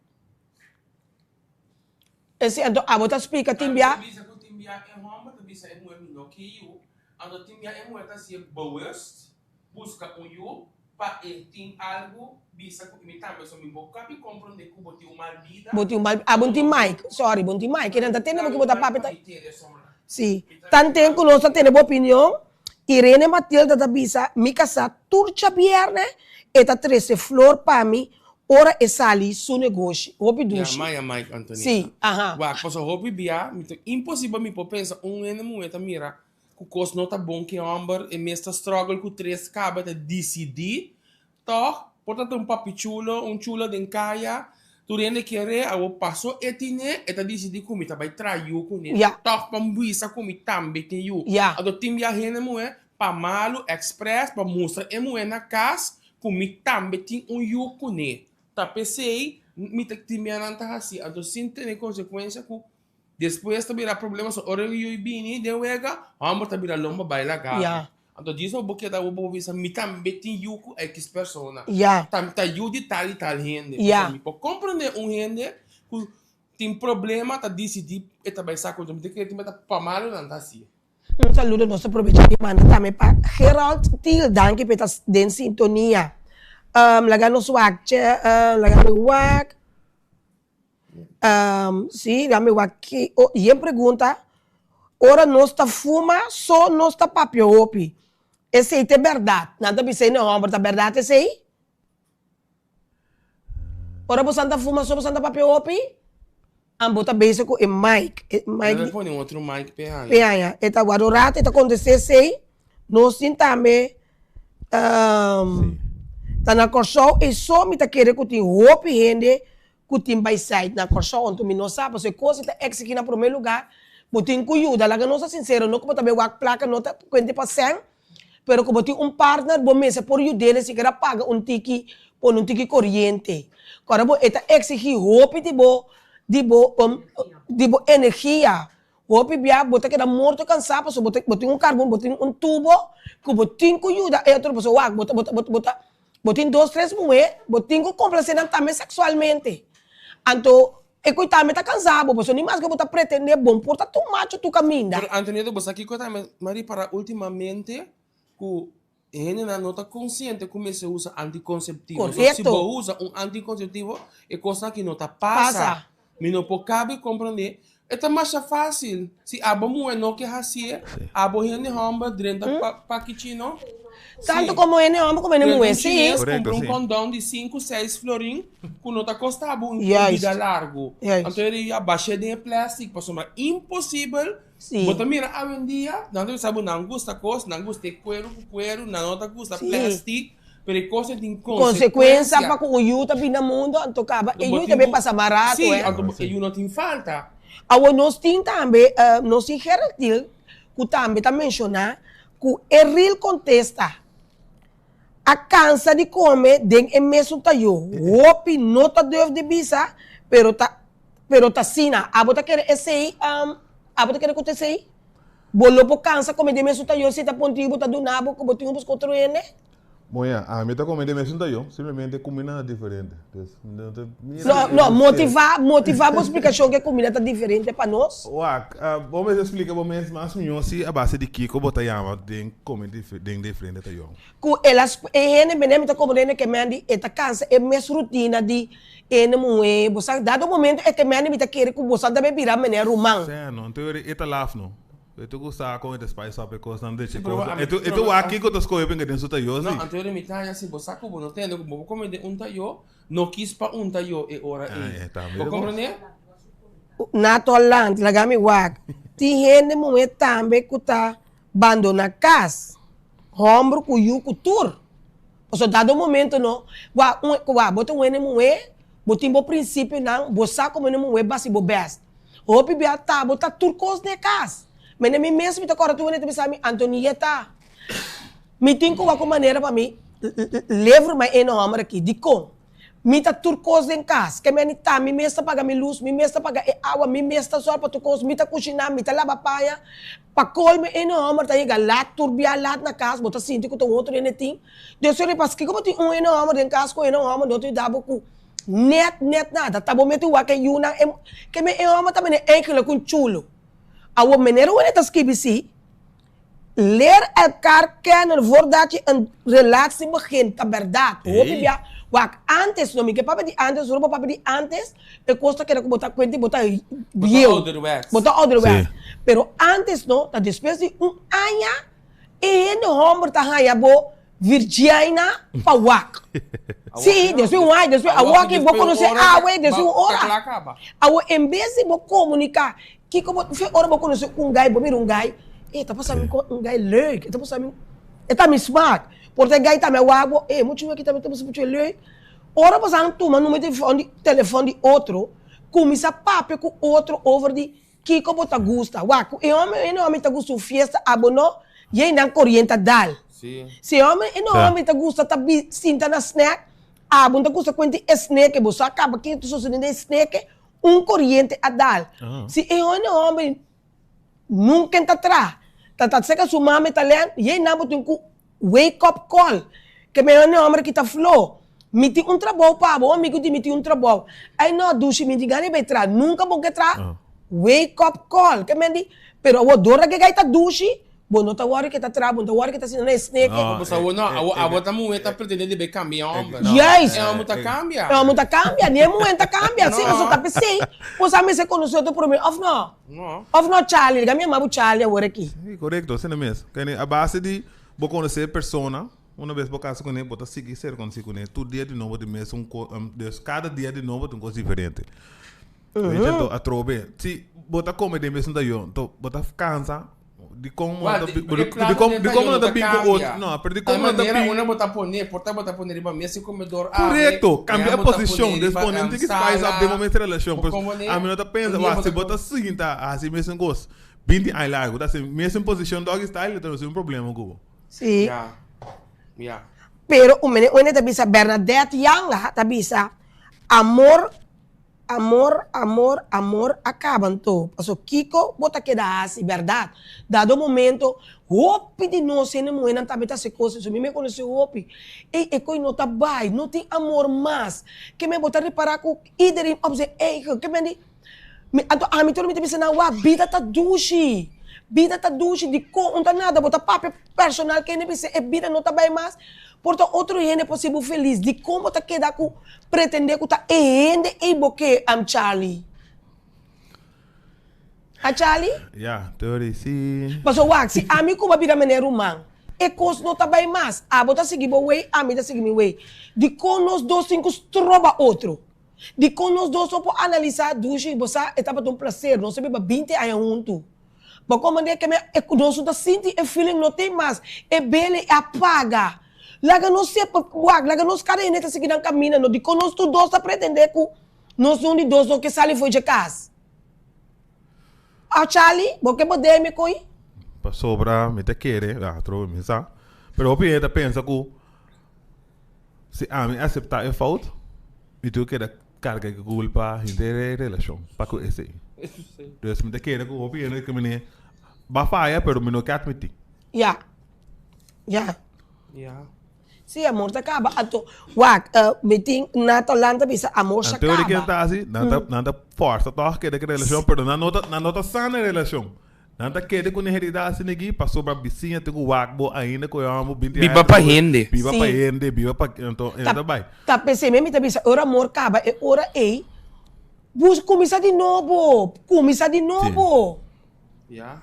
Esi anto abo ta splica tin bia. Anto bisa cu tin bia e homber ta bisa e muher mi no ke yu, anto tin bia e muher ta hacié bewust Buska un yu pa e tin algu bisa ku mi tambe so mi bo kabi komprondé ku bo tin un mal bida. Bo tin un mal ah bo tin mic sorry bo tin mic nan ta tende bo ki bo ta papia ta si tanten ku nos ta tende bo opinion Irene Matilda ta bisa mi kasá tur djabièrnè e ta trese flor pa mi ora e sali su negoshi hopi Ya dushi maya Mike Antonita si aha. Wak pasobra hopi bia mi ta imposibel mi por pensa un hende muhé ta mira Ku kos no ta bon ke hòmber, e mes ta struggle ku tres kaba ta disidí tòg, por ta ta un papi chulo, un chulo den kaya, tur hende kere, awor paso e tine, e ta disidí ku mi ta bai traha yu kuné, tòg pa bisa ku mi tambe tin yu. Anto tin bia hende muhé pa malu èksprès pa mustra e muhé na kas ku mi tambe tin un yu kuné. Ta p'esei mi ta tin bia nan ta hasi, anto sin tene konsekuensia ku. Despues ta bira problema so ora e yu bini den wega, homber ta bira lomba bai laga. Ya. Anto djis bo keda bo bo bisa mi tambe tin yu ku X persona. Ya. Ta ta yu di tal i tal hende. Ya. Mi por komprende un hende ku tin problema ta disidí e ta bai sa ku mi ta kere tin ta pa malu nan ta hasié. Un saludo nos ta probecha di manda tambe pa Gerald Thiel, danki pa e ta den sintonia. Laga nos wak che, laga mi wak. Si, laga mi wak ki yen pregunta, ora nos ta fuma so nos ta papia hopi, esei ta e bèrdat? Nan ta bisa e hòmber, ta bèrdat esei? Ora bosan ta fuma so bosan ta papia hopi? An bo ta bezig ku e mic. E mic Debe pone un otro mic p'e haña. P'e haña. E ta wak un rato e ta kontest'é esei. Nos tin tambe ta na Kòrsou ei so mi ta kere ku tin hopi hende ku tin bai site na Kòrsou. Anto mi no sa pasobra e kos ei ta eksigí na promé lugá bo tin ku yuda. Laga nos ta sinsero no ku bo ta bai wak plaka no ta kuente pa sèn. Pero ku bo tin un partner bo mester por yud'é sikiera paga un tiki pone un tiki koriente. Ku ora bo e ta eksigí hopi di bo di bo di bo energia. Hopi bia bo ta keda morto kansá pasobra bo ta bo tin un karbon bo tin un tubo ku bo tin ku yuda e otro pasobra wak bo ta bo ta bo ta bo tin dos tres muhé bo tin ku komplasé nan tambe seksualmente. Anto E cu tambe ta cansa bo, pasobra ni maske bo ta pretende bon por ta tur macho tur caminda. Pero Antonieta bo sa kico tambe mi a ripara ultimamente cu e hendenan no ta consciente cu mester usa anticonceptivo. So si bo usa un anticonceptivo e cosnan aki no ta pasa. Mi no por cabe comprende. E ta masha facil si abo muhe no ke haci'e abo hende homber drenta pa kichino. Tanto como hende homber como hende muhe si. Cumpra un condon di sinku seis florin ku no ta kosta bo un bida largu. Anto e di ya bash'é den e plastic pasobra imposibel. Bo ta mira awendia nan ta bisa bo nan gusta kos, nan gusta e kueru ku kueru, nan no ta gusta plastic, pero e kos ei tin konsekuensia. Pa ku un yu ta bini na mundo anto kaba e yu ta bin pasa mas rato. Si, anto e yu no tin falta. Awor nos tin tambe, nos tin Gerald Thiel ku tambe ta menshoná ku e real kontesta. A cansa di come den e mesun tayo. Hopi no ta durf di bisa, pero ta pero ta asina. Abo ta kere esey, abo ta kere cu ta esey? Bo lo por cansa come den mesun tayo si ta ponti bo ta duna bo cu bo tin un busca otro hende? Bon ya, ami ta come den mesun tayo, simplemente cuminda ta diferente. Dus mi no ta mira No, no, motiva, motiva bo splicacion cu e cuminda ta diferente pa nos. Wak, bo mester splica bo mes mas miho si a base di kico bo ta yama den come den diferente tayo. Ku el a e hende mene mi ta komprende ke men di e ta kansa e mes rutina di hende muhé bo sa dado momento e ke men di mi ta kere ku bo sa ta bira mene ruman. Sè no, anto e ta laf no. E ta gusta kon e ta spice up e kosnan dechi kos. E ta e ta wak kiko ta skohe penga den su tayo si. No, anto mi ta haña si bo sa ku bo no tende ku bo por kome den un tayo, no kis pa un tayo e ora ei. Bo komprende? Na Toland, laga mi wak, tin hende muhé tambe ku ta bandona kas, hòmber ku yu ku tur. Pasobra dado momento no, wak un wak bo ta un hende muhé, bo tin bo prinsipionan, bo sa komo hende muhé basi bo bèst. Hopi bia ta bo ta tur kos den e kas. Mende mi mes mi ta kòrda tur hende ta bisa mi, Antonieta, mi tin ku wak un manera pa mi lever my ene hòmber aki. Dikon? Mi ta tur kos den kas. Ke meni ta, mi mes ta paga mi lus, mi mes ta paga e awa, mi mes ta sòr pa tur kos, mi ta kushiná, mi ta laba paña. Pa kolmo e hòmber ta yega lat, tur bia lat na kas, bo ta sinti ku ta un otro hende tin. Dios sori, paskiko bo tin un hende hòmber den kas ku hende hòmber no ta yuda bo ku nèt nèt nada? Ta bo mete wak e yunan, e ke men e hòmber ta mene eigenlijk un chulo. Awor manera un hende ta skibi si, Leer elkaar kennen voordat je een relatie begint, ta berdad. Hopi bia, wak, antes, no mi ke papia di antes, ora bo papia di antes, e kos ta keda ku bo ta kuenta i bo ta bieu. Bo ta ouderwets. Pero antes no, ta despues di un aña, e hende homber ta haña bo virgiaina pa wak. Sí, despues di un aña, despues, awor aki bo konosé awe, despues di un ora. Awor, en bes di bo komuniká Kiko bo fe ora bo konosé un gai bo mira un gai e ta pasa mi un gai leuk e ta pasa mi e ta mi smak por ta e gai tambe a wak bo e muchu aki tambe ta pasa muchu leuk ora bo san tuma numero di telefon di telefon di otro kuminsá papia ku otro over di kiko bo ta gusta wak ku e hòmber e hòmber ta gusta un fiesta abo no yei nan koriente a dal si e hòmber e hòmber ta gusta ta sinta na snack abo no ta gusta kuenti e snake bo sa kaba kiko ta sosode den e snake. Un koriente a dal. Si e hende hòmber nunka ta traha, ta ta seka su mama e ta lèn, yei nan bo tin ku wake up call. Ke mi hende hòmber ki ta flo. Mi tin un trabou pa bo, un amigu di mi tin un trabou. Ai no, dushi, mi tin gana di bai traha. Nunka bo ke traha? Wake up call. Ke men di, pero awor dor ke gai ta dushi, bo no ta wòri ke ta traha, bo no ta wòri ke ta sinta na e sneke. No, Pasobra awor no, awor awor ta muhé ta pretende di bai kambia hòmber. Juist. E hòmber ta kambia. E hòmber ta kambia, ni e muhé ta kambia. Si, pasobra ta p'esei bo sa mester konosé otro promé, òf no? No. Òf no Charlie? Laga mi yama bo Charlie awor aki. Si, korekto, asina mes. Kende a base di bo konosé e persona, una bes bo kasa kuné, bo ta sigui ser konosí kuné tur dia di nobo di mesun ko, dus kada dia di nobo ta un kos diferente. Weet je, anto atrobe, si bo ta come den mesun tayon, anto bo ta cansa di con bo no ta bin, di con di con bo no ta bin cu otro, no, pero di con bo no ta bin. Manera una bo ta pone, por ta bo ta pone riba mesa y comedor awe, Correcto, cambia e posicion, dus pone un tiki spice up den bo mes relacion, pues ami no ta pensa, wak, si bo ta sinta haci mesun cos binti aña largo, ta haci mesun posicion doggy style, ta un problema cu bo. Si. Ya, ya. Pero un mene ta bisa Bernadette Yanga ta bisa amor Amor, amor, amor a caba anto. Paso kico bo ta keda haci, berdad? Dado momento, hopi di nos hende muhernan tambe ta haci cos eso. Mi me conoce hopi. Ey, e coy no ta bay, no tin amor mas. Ke men bo ta repara cu iedereen op zijn eigen. Ke men di, mi, anto ami tur mi ta bisa nan, wak, bida ta dushi. Bida ta dushi, dicon un ta nada, bo ta papia personal kende bisa e bida no ta bay mas. Por ta otro hende por haci bo feliz. Dicon bo ta keda cu pretende cu ta e hende ey bo ke, am Charlie? A Charlie? Ya, teori si. Paso wak, si ami cu bo a bira manera ruman, e cos no ta bay mas. Abo ta sigui bo way, ami ta sigui mi way. Dicon nos dos tin cu stroba otro? Dicon nos dos no por analisa, Dushi, bo sa e tabata un placer, nos a biba binti aña hunto. Bo komand'é ke me nos no ta sinti e feeling no tin mas, e bele a paga. Laga nos sepa wak, laga nos kada hende ta sigui nan kaminda no, dikon nos tur dos ta pretendé ku nos un di dos no ke sali for dje kas? Ah Charlie, bo ke bo demi koe? Pasobra mi ta kere, ah atrobe mi sa, pero hopi hende ta pensa ku si ami aseptá e fout, mi tin ku keda Carga e culpa henter e relacion pa cu esey. Dus mi ta kere cu hopi hende ke mene ba faya pero mi no ke admiti. Ya. Ya. Ya. Si amor ta caba anto wak mi tin Nathalan ta bisa amor sa Anto caba. ken ta haci nan ta nan ta forsa toch keda cu relacion pero nan no ta nan no ta sana e relacion. Nan ta kere ku neherida asina aki pasobra bisiña tin ku wak bo ainda ku e hòmber binti Biba pa hende. Biba pa Sí. hende, biba pa anto e no ta bai. Ta p'esei mi ta bisa ora amor kaba e ora ei bus kuminsá di nobo, kuminsá di nobo. Ya.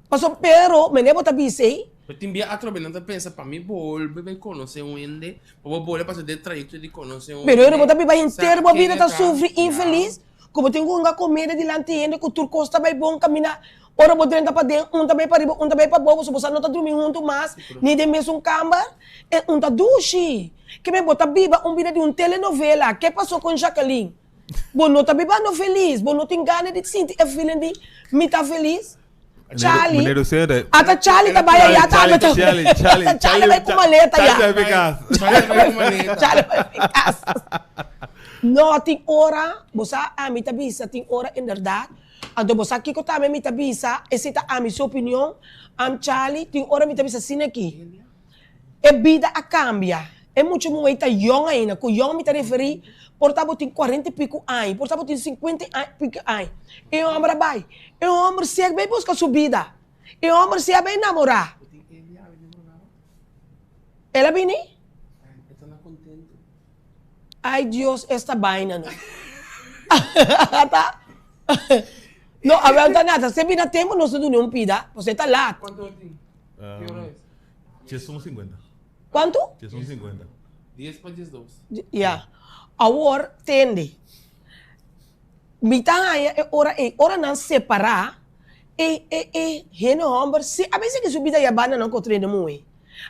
Pasobra pero mene bo ta bisa ei. Pero tin bia atrobe nan ta pensa pa mi bolbe bai konosé un hende, pa bo bolbe pasa den trayekto di konosé un hende. Pero bo ta biba henter Sa bo bida ken e ta ta. sufri Ya. infelis. Ku bo tin ku hunga komeda dilanti hende ku tur kos ta bai bon kaminda. Ora bo drenta paden, un ta bai pariba, un ta bai pabou, pasobra bo sa no ta drumi huntu mas, ni den mesun kamber. E un ta dushi. Ke men bo ta biba un bida di un telenovela. Ke pasó kon Jacqueline? Bo no ta bibando felis. Bo no tin gana di sinti e feeling di mi ta felis. Charlie, Meneer Lucero. Ata Charlie ta bai allá tambe. Charlie, Charlie, Charlie, Charlie bai ku maleta ya. Charlie bai kas. Charlie bai ku maleta. Charlie bai kas. No, tin ora, bo sa ami ta bisa tin ora inderdaad, anto bo sa kiko tambe mi ta bisa, esei ta ami su opinion, am Charlie, tin ora mi ta bisa asina aki, e bida a cambia, e mucha muhé ta yong ainda, ku yong mi ta referi por ta bo tin cuarenta y pico aña, por ta bo tin cincuenta y pico aña, e homber a bai, e homber si a bai busca su bida, e homber si a bai namora. El a bini? Ay Dios esta baina no. Ata No, awel ta nada, si e bini a tempo nos ta duna un pida, pasobra e ta laat. Cuanto ora tin? Ki ora es? Diesun sinkuenta. Cuanto? Diesun sinkuenta. Dies pa diesdos. Ya. Awor tende. Mi ta haña e ora ei, ora nan separá, e e e hende hòmber si a bes ke su bida ya banda nan ku otro hende muhé.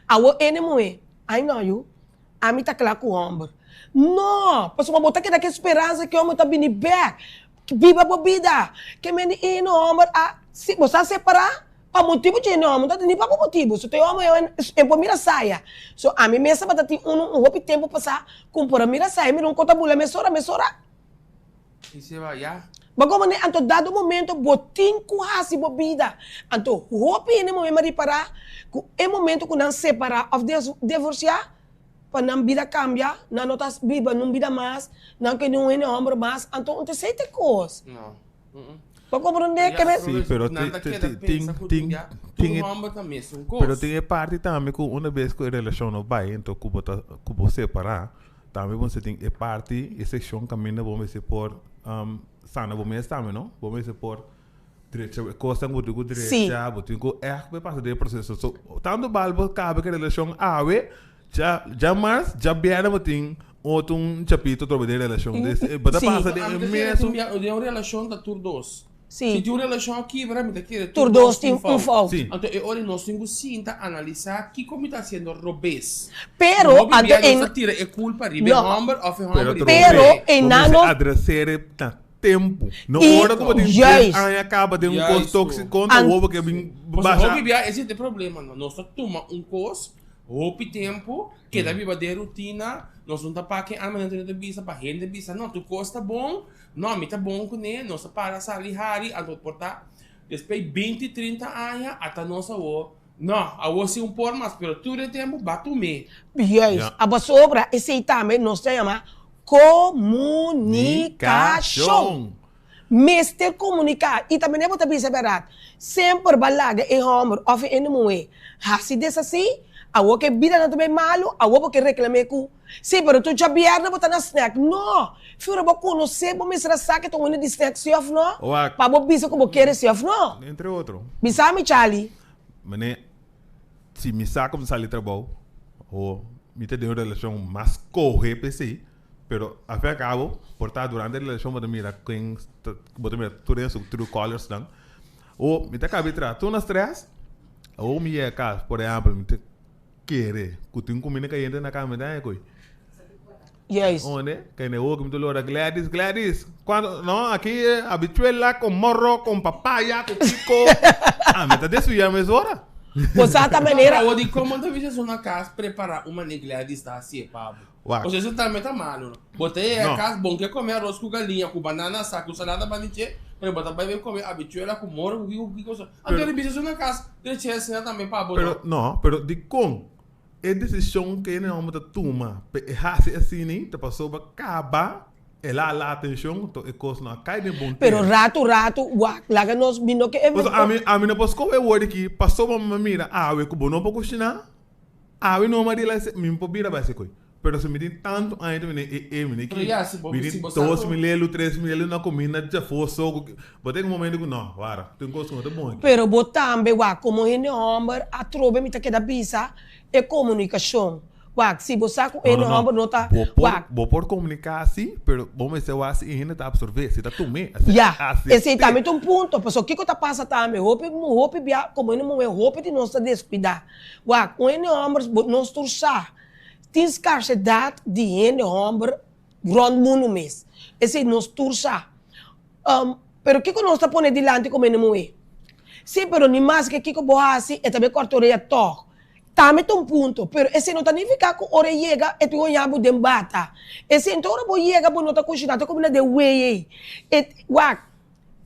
Awor hende muhé, ai no yu, Ami ta kla ku hòmber. No! Pasobra bo ta keda ku e speransa ku e hòmber ta bini bèk. Biba bo bida. Ke men di e hende hòmber a si bo sa separá pa motibu dje hende hòmber. No ta ni pa bo motibu. So ta e hòmber e por mira saya. So ami mes tabata tin unu un hopi tempu pasá ku por a mira saya mira un kos ta bula mesora mesora. I se ba ya. Bo komo ne anto dado momento bo tin ku hasi bo bida. Anto hopi hende momen a ripará ku e momento ku nan separá òf divorsiá pa nan bida kambia, nan no ta biba nun bida mas, nan ke niun hende hòmber mas, anto un ta esei ta e kos. No. Bo komprondé ke me. Sí, pero Nan ta keda pensa ku tin ya tin tur e hòmber ta mesun kos. pero tin e parti tambe ku una bes ku e relashon no bai enton ku bo ta ku bo separá tambe bo mester tin e parti e sekshon kaminda bo mester por sana bo mes tambe no bo mester por drecha e kosnan ku bo tin ku drecha bo tin ku ègt bai pasa den e proseso so tantu bal bo kaba ku e relashon awe Dja djamars, djabièrnè bo tin otro un chapito atrobe den relashon. Des bo ta pasa den e mesun. Den un relashon ta tur dos. Si. Si tin un relashon a kibra mi ta kere tur dos tin un fout. Si. Anto e ora nos tin ku sinta analisá kiko mi ta hasiendo robes. Pero Hopi anto bia e nos ta tira e kulpa riba e hòmber òf e hòmber riba e Pero muhé. e Bo nan mester no. adres'é na tempu. No I ora ku bo tin dies juist. aña kaba den un kos Juist. tóksiko, anto An bo ke bin Pasobra basha. hopi bia esei ta e problema no. Nos ta tuma un kos. Hopi tempu keda biba den rutina, nos no ta pake alma dentro di bisa pa hende bisa no tur kos ta bon, no mi ta bon kuné, nos ta para sali hari anto por ta despues binti trinta aña ata nos awor no awor si un por mas pero tur e tempu ba tum'é. Juist, a pasobra esei tambe nos ta yama komunikashon. Mester komuniká i ta manera bo ta bisa bèrdat, semper bo a laga e hòmber òf e hende muhé hasi desasí, awor ku e bida nan ta bai malu, awor bo ke reklam'é ku, sí, pero tur djabièrnè bo ta na snèk. No! Fiura bo konosé, bo mester a sa ke ta un hende di snèk sí òf no, pa bo bisa ku bo kere sí òf no. Entre otro. Bisa mi, Charlie. Mane, si mi sa ku mi sali trabou, o mi ta den un relashon mas kohe p'esei, Pero al fin y al cabo, por ta durante e relashon bo ta mira ken ta, bo ta mira tur den su true colors nan. O mi ta caba di traha tur na stress, awor mi yega cas, por ehempel, mi ta kere cu tin cuminda cayente na cama, mi ta haña coy. Juist. Onde? Kende awor cu mi ta lora Gladys, Gladys, cuando, no, aki habichuela con morro, con papaya, con kico. Ah, mi ta desviá mesora. Bo sa ta manera. Awor di como ta bisa su na cas prepara un mane Gladys ta hacié pa bo? Wak. Osea eso tambe ta malu no. Bo ta yega No. kas bon ke kome aros ku galiña ku banana asá ku salada baniche pero bo ta bai bai kome habichuela ku moro ku kiko ku kiko so. Anto Pero di bisa su na kas drecha asina tambe pa bo pero no. no pero dikon e desishon ke e homber ta tuma pa e hasi asini ta pasobra kaba el a hala atenshon to e kos no a kai den bon Pero tera. ratu ratu wak laga nos mi no ke e Pasobra ami ami no por skohe e word aki pasobra mi a mira awe ku bo no por kushiná. Awe no ma realize mi por bira bai secoy pero si mi tin tanto aña ta bini e e mi Pero ki ya si bo mi si tin bo sa dos ku mil elu tres mil elu na cuminda djafo so cu bo tin un momento cu no wara tin cos cu no ta bon aki. Pero bo tambe wak como hende homber atrobe mi ta keda bisa e comunicacion wak si bo sa cu No hende no no homber no ta bo por wak. bo por comunica si pero bo mester wak si e hende ta absorbe si ta tume si Ya, ta esei acepte. tambe ta un punto pasobra kico ta pasa tambe hopi hopi bia como hende muher hopi di nos ta descuida. Wak, un hende hòmber, bo nos tur sa, tin skarsedat di hende hòmber rònt mundu mes. Esei nos tur sa. Pero kiko nos ta pone dilanti komo hende muhé? Sí, pero ni maske kiko bo hasi, e ta bai kòrta orea tòg. Tambe ta un punto, pero esei no ta nifiká ku ora e yega e tin oña bo den bata. Esei enton ora bo yega bo no ta kushiná, ta kuminá den wei ei. E, wak,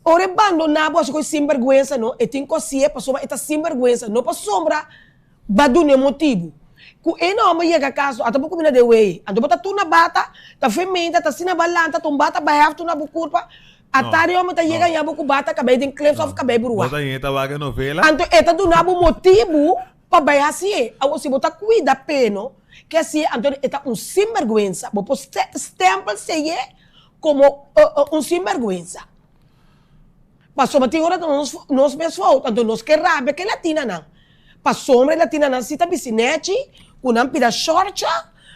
Ora e bandoná bo hasi ku e sinbèrgwensa no, e tin ku hasié pasobra e ta sinbèrgwensa, no pasobra bo a dun'é motibu. Ku e nòmber yega kas no, ata bo kuminda den wei. Anto bo ta tur na bata, ta fementa, ta asina bo a lanta, ta un bata bahèf tur na bo kurpa, ata di hòmber ta yega haña bo ku bata kabei den kleps òf kabei bruá. Bo ta yeta wak e novela. Anto e ta duna bo motibu pa bai hasié. Awor si bo ta kuida p'e no, ke hasié, anto e ta un sinbèrgwensa. Bo por stèmpel seyé Como un sinberguensa. Pasobra tin ora ta nos mes fout, anto nos ke rabia ke latinanan. Pasobra e latinanan si ta bisti nechi, ku nan pida shortcha,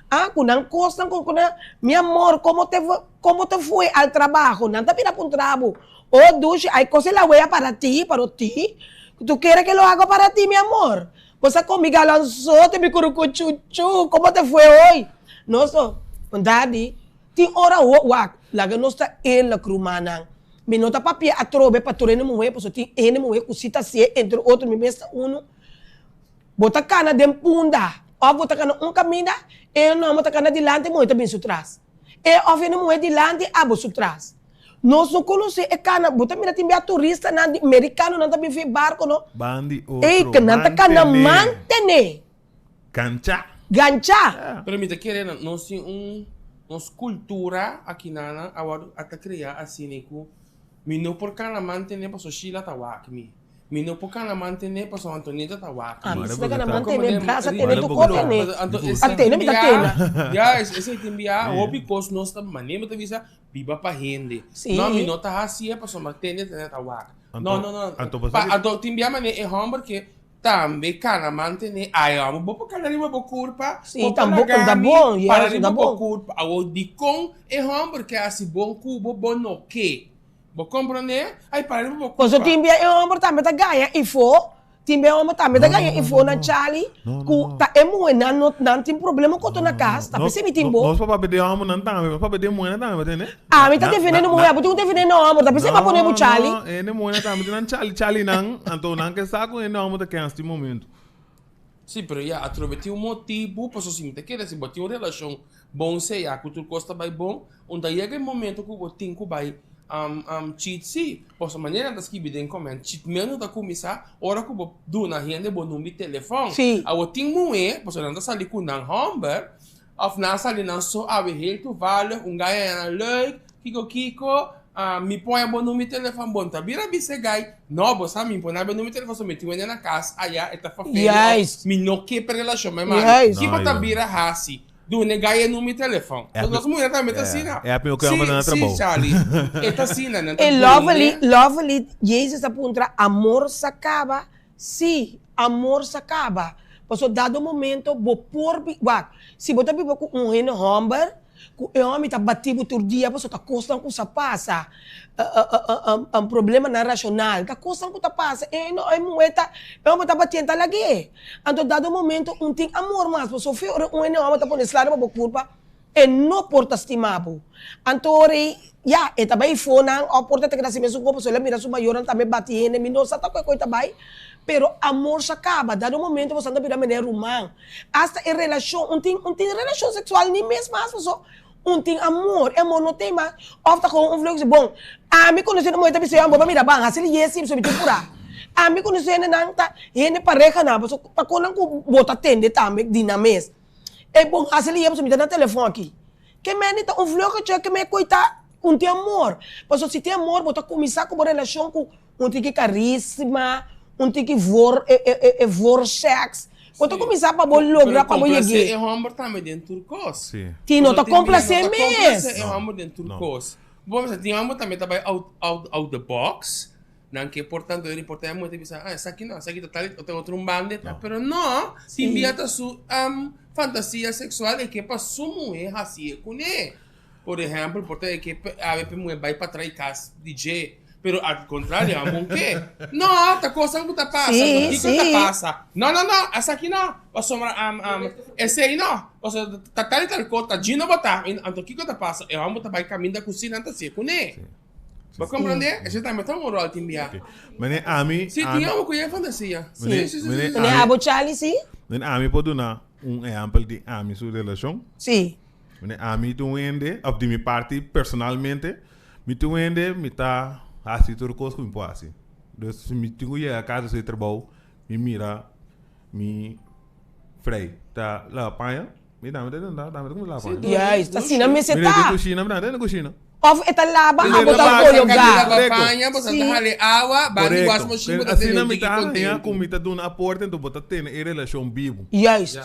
ah, ku nan kosnan ku nan, mi amor como te como te fue al trabajo? Nan ta bira puntra bo, oh dushi, hay cosa en la wea para ti, pero ti, tu quieres que lo haga para ti mi amor? Bo sa con mi galanzote, mi curucuchuchu, como te fue hoy? Nos no, daddy. Tin ora ho wak, laga nos ta eerlijk rumannan. Mi no ta papia atrobe pa tur hende muhé, pasobra tin hende muhé ku si ta hasié, entre otro mi mes ta unu. Bo ta kana den punda òf bo ta kana un kaminda, e hòmber ta kana dilanti, e muhé ta bin su tras. E òf hende muhé dilanti, abo su tras. Nos no konosé e kana. Bo ta mira tin bia turistanan di merikanonan ta bin fi barko no. Ban di otro. Ey, ke nan ta kana mantené. Ganchá. Ganchá. Pero mi ta kere nan nos tin un nos kultura aki nan a wòrdu a ta krea asina ku mi no por kana mantené pasobra Sheila ta wak mi. Mi no por kana mantené pasobra Antonieta ta wak mi. Ami si ta kana mantené brasa tene tu ko tene. A tene mi ta tene. Ya esei tin bia hopi kos nos ta manera mi ta bisa biba pa hende. No mi no ta hasié pasobra tene tene ta wak. No no no. Anto tin bia manera e hòmber ke Tambe kana mantene ai amo bo por kana riba bo kurpa Sí, bo por tambo- laga ta mi bon, para yes, riba ta bo bon. kurpa awo dikon e homber ke hasi bon ku bo bo no ke bo komprende ai para riba bo Paso kurpa. tin bia e homber tambe ta gaña ifo, tin bia e homber tambe ta No, gaña no, no, ifo no, nan no. Charlie, No, no, ku no. ta e muhenan no nan tin problema ku otro na kas, ta p'esei mi tin bo. Nos por papia di hombernan tambe, nos papia di muhernan tambe, bo tende? Ami ta Na- defende na- no muher, na- abo tin ku defende no homber, ta p'esei mi a pone bo Charlie. No, no, hende muhernan tambe tin nan Charlie, Charlie nan, anto nan ke sa ku hende homber ta kens tin momento. Sí, pero ya, atrobe tin un motibu, pasobra si mi ta kere si bo tin un relashon bon seya ku tur kos ta bai bon, un ta yega e momento ku bo tin ku bai cheat sí. Pasobra manera nan ta skibi den comment, cheatmento ta kuminsá ora ku bo duna hende bo number di telefòn. Sí. Awor tin muhé, pasobra nan ta sali ku nan hòmber, Of nan a sali nan so awe heel toevallig, un guy a yana leuk, kiko kiko, ah, mi pon e bo number di telefon, bo no ta bira bisa e guy, no, bo sa mi pon bo number di telefon so mi tin wende na cas aya, e ta fafeli of Juist. mi no ke per relacion met mami. Juist. Ki bo No, ta yo. bira haci? Duna e guy e number di telefon. E Nos muher tambe ta Yeah. asina. E app mi ook Si, helemaal na si, trabou. Charlie. E ta asina, nan ta E lovely, duna. lovely, Jezus a puntra, amor sa caba? Sí, amor sa kaba. Pasobra dado momento bo por bi, wak, si bo ta biba ku un hende hòmber, ku e hòmber ta bati bo tur dia pasobra ta kosnan ku sa pasa, problemanan rashonal, ta kosnan ku ta pasa, e no e muhé ta, e hòmber ta batié ta lag'é. Anto dado momento un tin amor mas, pasobra fe ora un hende hòmber ta pone sla riba bo kurpa, E no por ta stima bo. Anto ora ei, ya, e ta bai for nan, of por ta ta keda sin mesun kopo, so el a mira su mayornan tambe bati hende, mi no sa ta koe koe ta bai, pero amor sa kaba, dado momento boso ta bira manera ruman, hasta e relashon, un tin, un tin relashon seksual ni mes mas paso un tin amor, e amor no tin mas, of ta kohe un vlug si bon, ami konosé un muher ta bisa yo, bo mira ban hasi li yesi, pasobra mi tin purá, ami konosé hendenan ta hende parehanan, paso ta konan ku bo ta tende tambe di nan mes. E bon hasi li yebs mi ta na telefon aki. Ke meni ta un vluggertje ke me koita un tin amor. Pasobra si tin amor bo ta kuminsá ku bo relashon ku un tiki karisma, un tiki voor e e e voor sèks. Bo ta kuminsá pa bo logra pa bo Pero komplasé yeg'é. e hòmber tambe den tur kos. Sí. Ti no ta Pasobra tin bia no komplasé ta mes. komplasé e hòmber den tur No. kos. Bo bisa tin hòmber tambe ta bai out out out the box. Nan ke por tanto e por ta mujer ta bisa, ah, esaki no, esaki ta tal y ta otro un banda, no. Pero no, tin bia ta su um, fantasia sexual e ke pa su mujer hasié kuné. Por ehempel, por ta e ke awe pe mujer bai pa trai kas di dje, pero al contrario, amo un ke. No, ta kosan ku ta pasa, Sí, kiko sí. ta pasa? No, no, no, esaki no, pasobra um, um, esei no, pasobra ta tal y tal kos, ta djino bo ta, anto kiko ta pasa? E homber ta bai kaminda ku si nan ta hasié kuné. Sí. Bo comprende? Ese tambe ta un rol tin bia. Meneer ami, Si, tin algo cu e fantasia. Meneer, Si, si, si, meneer, si, si. Meneer abo Charlie, si? Meneer ami por duna un ehempel di ami su relacion. Si. Meneer ami ta un hende, of di mi parti personalmente, mi ta un hende mi ta haci tur cos cu mi por haci. Dus si mi tin cu yega casa haci trabou, mi mira mi vrij ta lava paña. Mi dame ta tenta, dame ta kuminsá laba paña. Juist, asina mester Mi ta ta. kushina, mi dame ta kushina. Of e ta laba, abo ta kologá. Laba paña, bo ta hale awa, banda di was machine, bo ta tene Asina mi un tiki ta haña kontentu. ku mi ta duna aporte, enton bo ta tene e relashon bibu. Juist,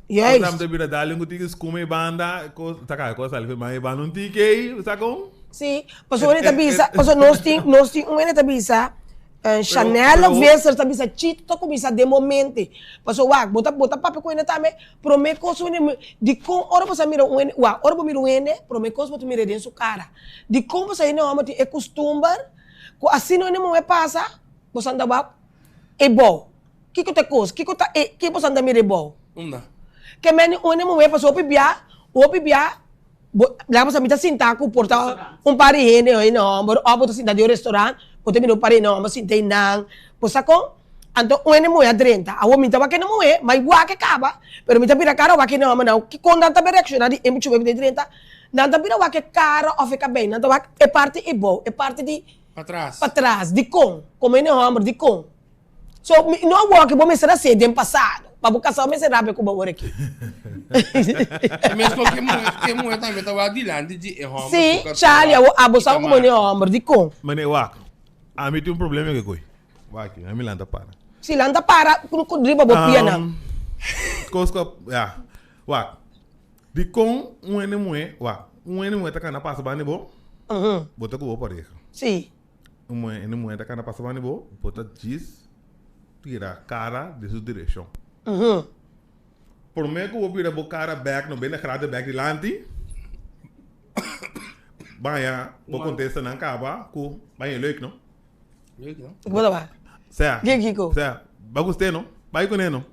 juist. Ora mi ta bira dale un tiki skuma e banda, kos, ta kaba kos sali ma e banda un tiki ei, sa kon? Sí, pasobra e ta bisa, pasobra nos tin, nos tin un hende ta bisa, Chanel Visser ta bisa chito ta kuminsá den bo mente. Pasobra wak, bo ta, bo ta papia ku hende tambe, Prome kos un hende, dikon ora bo sa mira un hende, wak, ora bo mira un hende, prome kos bo ta mira den su kara. Dikon bo sa hende hòmber tin e kustumber ku asina un hende muhé pasa, bo sa anda wak e bou. Kiko ta e kos? Kiko ta e, ke bo sa anda mira e bou? Unda? Ke meni un hende muhé pasa hopi bia, hopi bia, bo, laga bo sa mi ta sinta ku por ta un par di hende, hende hòmber, òf bo ta sinta den un restaurant, bo ta mira un par di hende hòmber sinta einan, bo sa kon? Anto un hende muhé a drenta. Awor mi ta wak hende muhé, ma i wak e kaba, pero mi ta bira kara wak hende hòmber. Now, kiko nan ta be reakshoná di e muchacho ku ta drenta? Nan ta bira wak e kara òf e kabei, nan ta wak e parti ebou, e parti di Patras. patras. Dikon? Komo hende hòmber, dikon? So, mi no awor ke bo mester hasié den pasado. Pa bo kasá bo mester rabia ku bo awor aki. E mes kon ke muhé, ke muhé tambe ta wak dilanti di e hòmber Sí, ku ka Charlie, traha awor abo i sa ta komo hende mara. hòmber, dikon? Meneer wak, ami tin un problema ke koe. Wak, ami lanta para. Si lanta para ku riba bo pianan. Kos ku, ya, wak. Dikon un hende muhé, wak, un hende muhé ta kana pasa banda di bo, bo ta ku bo pareha. Sí. Un hende muhé ta kana pasa banda di bo, bo ta djis tira kara den su direkshon. Promé ku bo bira bo kara bèk, no bende grate bèk dilanti, baña bo kontesta nan kaba ku baña leuk no. Leuk no? Bo ta ba? Sea. Kiko? Sea, ba gust'é no? Bai kuné no?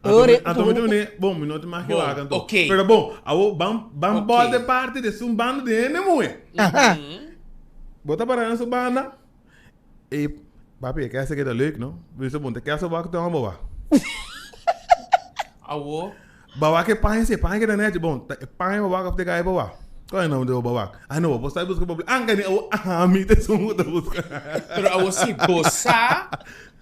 Ore, Anto mi ta mene, bon, mi no ta mas Bon, wak anto. ok. Pero bon, awo ban ban Ok. bòt de parti de su banda di hende muhe. Aha. Bo ta para na su banda e papi e kese keda leuk no. Bo bisa bon, ta kese wak ta homber wak. Awo, Ba wak e paña si e paña keda nechi, bon, ta e paña ba wak of ta e gai ba wak. Kua e nomber di bo ba wak? Ah no, bo sa buska bo anka ni awo ami ta esun ku ta buska. pero awo si bo sa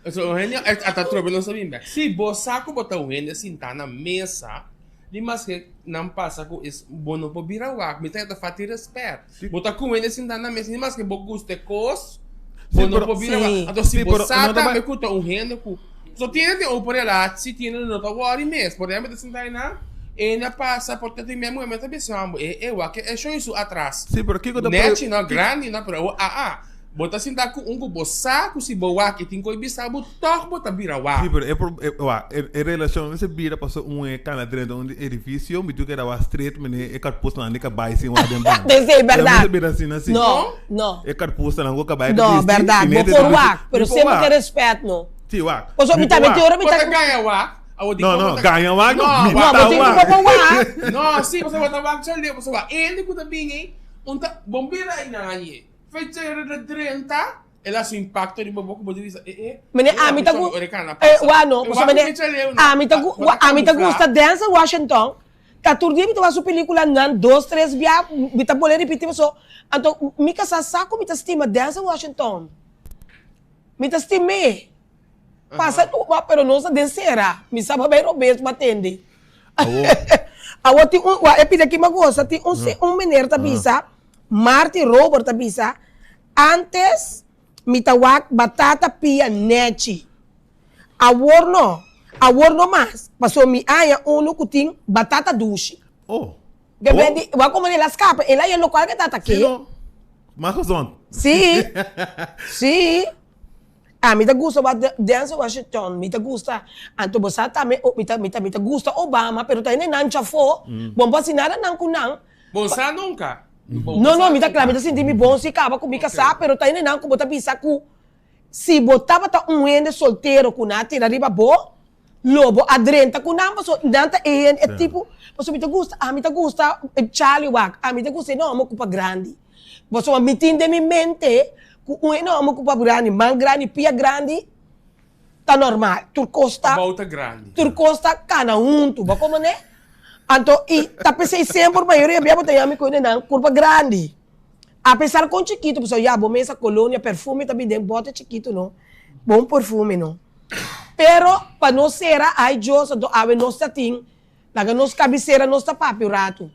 So, un hende ata trobe nos ta bin bek. Si bo sa ku bo ta un hende sintá na mesa, di maske nan pasa ku es bo no por bira wak. Mi ta ta falta di rèspèt. Si. Bo ta ku un hende sintá na mesa, di maske bo gusta e kos, Si, bo no pero- por bira Si. wak. Anto si Si, bo pero sa no ta tambe bai- ku ta un hende ku so tin hende tin open relatie, tin hende no ta wòri mes. Por ehèmpel ta sintá einan, e hende a pasa por ta tin mèmè, mèmè ta bisa bo, e e wak e shon su atras. Si, pero kiko ta Nèchi no, grandi no, pero aa. Bo ta sinta ku un ku bo sa ku si bo wak i tin ku e bisa bo, tòg bo ta bira wak. Sí, pero e pro, e, wak, e, e relashon mester bira pasobra un e kana drenta un edifisio, mi tu keda wak straight mene e karpusnan di kabai sin wak den banda. Desei, E bèrdat. mester bira asina si. No, no. E karpusnan ku kabai ta No, bisti, bèrdat. i Bo nete ta por bisti. wak, pero Mi por semper wak. ke rèspèt no. Sí, wak. Pasobra Mi mi por tambe wak. tin ora mi Bo ta. ta gaña wak. Awo No, dikon no, bo ta. gaña wak no, No, mi No, wak. bo ta tin ku wak. bo por wak. No, sí, pasobra bo ta wak djaleu, pasobra hende ku ta bini ei, un ta, bon bira einan añe. Fecha de drenta, el a su impacto riba bo ku bo ta bisa e e. Mene ami ta gu eh wa no pasobra mene ami ta gu ami ta gusta Denzel Washington ta tur dia mi ta wak su pelicula nan dos tres bia mi ta bole ripiti paso anto mi casa sa ku mi ta stima Denzel Washington mi ta stim'é pasa pero nos ta den sera mi sa pa bay robes pa tende awor tin un e pida ki mi a gosa tin un un meneer ta bisa Marty Robert ta bisa, Antes mi ta wak batata pia nechi. Awor no. Awor no mas, pasobra mi haña unu ku tin batata dushi. Oh. Ke ben di, wak komo el a skapa, el a haña lokual ke tata ke. Sí no. Mas gezond. Sí. Sí. Ami ta gusta wak Denzel Washington, mi ta gusta, anto bo sa tambe, mi ta, mi ta, mi ta gusta Obama, pero ta hende nan chafó, bo no por hasi nada nan ku nan. Bon sa nunca. No, no, mi ta kla, mi ta sinti mi bon si kaba ku mi kasá, pero ta hendenan ku bo ta bisa ku si bo tabata un hende soltero ku nan a tira riba bo, lo bo a drenta ku nan, pasobra nan ta e hende, e tipo, pasobra mi ta gusta, ami ta gusta Charlie wak, ami ta gusta e hende ku pa grandi, pasobra mi tin den mi mente ku un hende ku pa grandi, man grandi, pia grandi, ta normal, tur kos ta, Abou ta grandi. tur kos ta kana huntu, bo komo ne? Anto i ta p'esei semper mayoria bia bo ta yami ku hendenan kurpa grandi. Apesar kon chikitu, pasobra ya bo mesa kolonia, perfume ta bin den bote chikitu no, bon perfume no. Pero pa nos sera, ai Dios, anto awe nos ta tin, laga nos kabisera nos ta papia un ratu.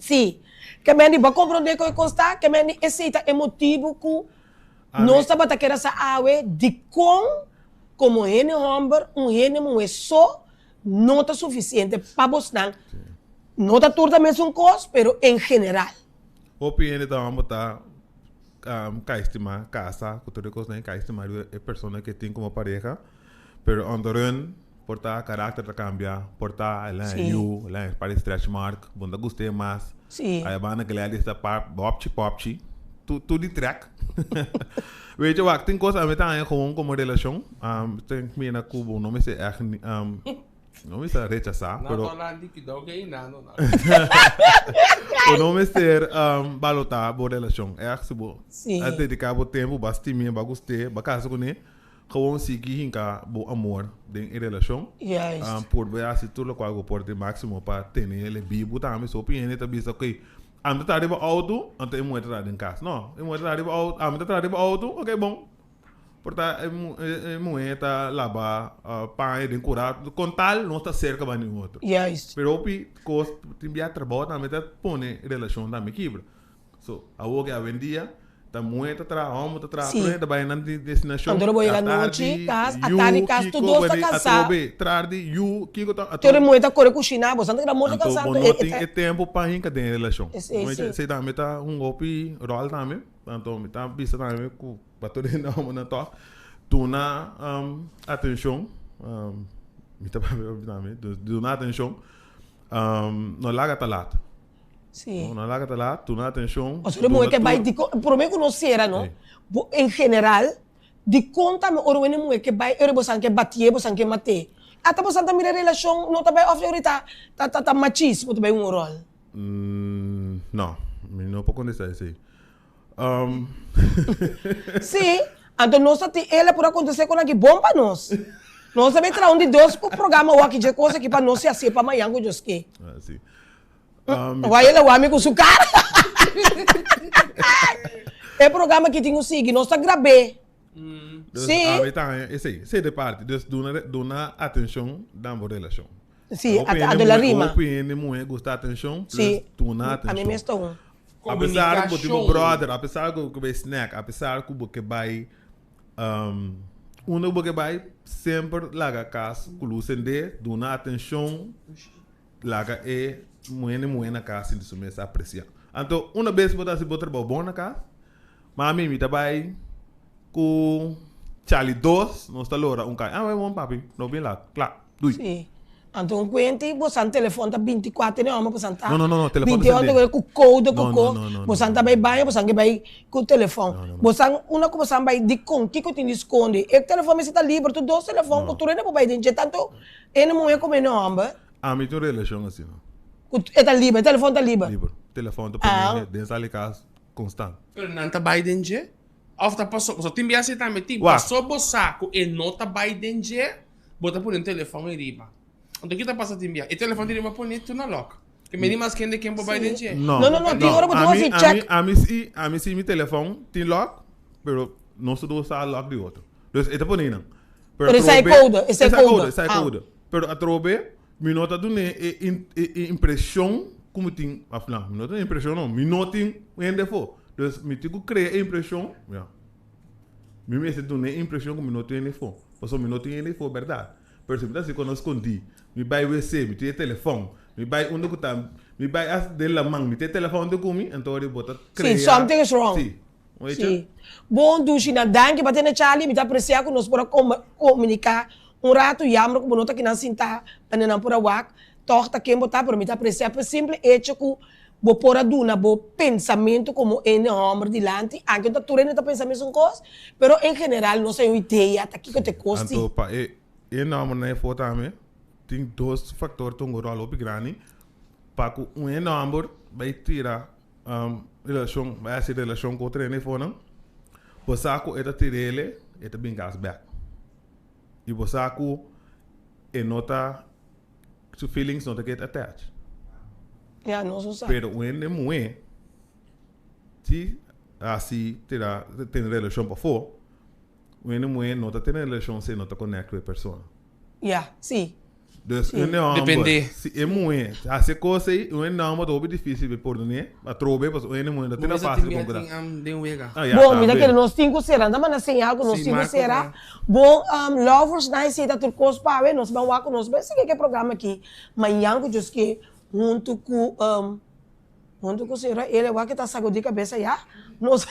Sí. Ke men di bo a komprondé kon e kos ta? Ke men di esei ta e motibu ku Nos tabata keda sa awe dikon komo hende hòmber un hende muhé so no ta sufisiente pa bosnan. No ta tur ta mesun kos, pero en general. Hopi hende ta hòmber ta kai stima kasa ku tur e kosnan, kai stima riba e persona ke tin komo pareha, pero on the run por ta karakter ta kambia, por ta el a yu, el a par di stretch mark, bo no ta gust'é mas. Aya banda Gladys ta par bòpchi pòpchi, tur di trèk. Weet je wak, tin kos ami ta haña gewoon komo relashon, tin mira ku bo no mester ègt no mester rechasá, pero bo no mester balotá bo relashon. Ègt si bo a dediká bo tempu, bo a stim'é, bo a gust'é, bo a kasa kuné. Gewoon sigui hinka bo amor den e relashon. Juist. Purba hasi tur lokual ku bo por den máksimo pa tene el bibu tambe. So hopi hende ta bisa, ok, ami ta traha riba outo, anto e muher ta traha den kas. No, e muher ta traha riba outo, ami ta traha riba outo, ok bon. Por ta e e muher ta laba paña den kura, kon tal nos ta serka banda di otro. Juist. Pero hopi kos tin bia trabou tambe ta pone relashon tambe kibra. So, awor ke awendia ta muher ta traha, homber ta traha, tur hende ta bai nan destinashon. Anto bo yega nochi kas, atardi kas, tur dos ta kansá. Atrobe, tardi, yu, kiko ta. Tur e muher ta kore kushiná, bo sa ta keda morto Anto kansá. bo no tin e tempu pa hinka den e relashon. Esei si. Esei tambe ta hunga hopi ròl tambe. Anto mi ta bisa tambe ku pa tur hende hombernan tòg duna atenshon, mi ta papia hopi tambe, duna atenshon, no laga ta lat. Sí. No, no laga ta laat, duna atencion. Pasobra e muher ke bai di prome ku nos sera no, bo en general dikon tambe ora wende muher ke bai ora bosan ke batié bosan ke maté. Ata bosan ta mira relashon no ta bai of ora ta ta ta machismo ta bai un ròl. No, mi no por kontestá esei. Sí, anto nos ta tin el a por a kontestá kon aki bon pa nos. Nos ta bai traha un di dos programa awor aki dje kos aki pa nos si hasié pa mañan ku Dios ke. Sí. Wai el a wak mi ku su kara. E programa aki tin ku sigui. Nos ta grab'é. Dus Sí. ami ta haña esei, esei de parti. Dus duna, duna atenshon na bo relashon. Sí, Hopi a hende de la muhé, rima. hopi hende muhé gusta atenshon, plus Sí. duna A mi atenshon. mes ta un. A pesar ku bo tin bo Komunikashon. brother, a pesar ku bo ke bai snack, a pesar ku bo ke bai unda ku bo ke bai, semper laga kas ku lus sendé, duna atenshon. Laga e muhé muhé na kas sinti su mes apresiá. Anto una bes bo ta hasi bo trabou bon na kas, mami mi ta bai ku Charlie dos, nos ta lora un kai. Ah, bon papi, no bin lat. Kla, dui. Sí. Anto un kuenti bosan telefòn ta bintikuater di hòmber bosan ta No, no, no, no, telefòn ta binti sendé. ku koude ku No, no, ko, no, no, no, bosan no, ta no. bai baño bosan ke bai ku telefòn. No, no, no. Bosan una ku bosan bai dikon kiko tin di skonde? E telefòn mester ta liber tur dos telefòn No. ku tur hende por bai den dje tantu hende muhé komo hende hòmber. Ami tin un relashon asina. Ku e ta liber, e telefòn ta liber. Liber. Telefòn ta Ah. pone den sala di kas konstant. Pero nan ta bai den dje? Of ta paso, paso tin biaha tambe tin, Wak. paso bo sa ku e no ta bai den dje, bo ta pone un telefòn ei riba. Anto ki ta pasa tin biaha? E telefòn tin riba pone tur na lòk. Ke meni mas kende ken por bai den dje. No. No, no, no, tin ora bo tin Ami, hasi ami, check. ami si, ami si mi telefòn tin lòk, pero nos tur dos sa lòk di otro. Dus e ta pone nan. Pero esei atrobe- koude, esei Esei koude. koude, esei Ah. koude. Pero atrobe mi no ta dun'é e e impresion ku mi tin, of no, mi no ta impresion no, mi no tin hende afó. Dus mi tin ku krea e impresion, ya, mi mester dun'é e impresion ku mi no tin hende afó, pasobra mi no tin hende afó bèrdat. Pero si mi ta hasi ku skondí, mi bai wc, mi tin e telefòn, mi bai unda ku ta, mi bai hasta den laman, mi tin e telefòn huntu ku mi, anto bo ta krea. Sí, something is wrong. Sí. Weet je? Sí. Bon dushi nan, danki pa tene Charlie, mi ta aprecia ku nos por a komunika Un ratu yammer ku bo no ta kinan sintá pa nenan por a wak, tòg ta ken bo ta, pero mi ta apresiá p'e simple echo ku bo por a duna bo pensamentu komo hende hòmber dilanti, anke no ta tur hende ta pensa mesun kos, pero en general nos hay un idea ta kiko ta e kos di. Anto pa e hende hòmbernan e for tambe tin dos faktor ta hunga un ròl hopi grandi pa ku un hende hòmber bai tira relashon, bai hasi relashon ku otro hende afonan, bo sa ku e ta tir'el e ta bin kas bèk. Y bo sa cu e no ta, su feelings no ta get attached. Ya, nos no sa. Pero un hende muhe si haci tira, tene relacion pafo, un hende muhe no ta tene relacion si e no ta connect cu e persona. Ya, si. Dus un hende homber, Depende. si e muhe haci e cos ey, un hende homber ta hopi dificil pa e pordone, atrobe, pasobra un hende muhe no ta tene facil con cu ta. Den wega. Ah, ya, Bon, mi ta tambe. kere nos tin cu cera. Nan ta manda señal cu nos Sí, tin cu Marco cera. ta. Bon, lovers, nan esey ta tur cos pa awe. Nos ban wak cu nos ban sigui ke programa aki mañan cu Dios ke hunto cu Hunto cu señora Elia wak ta sagudi cabeza ya. Nos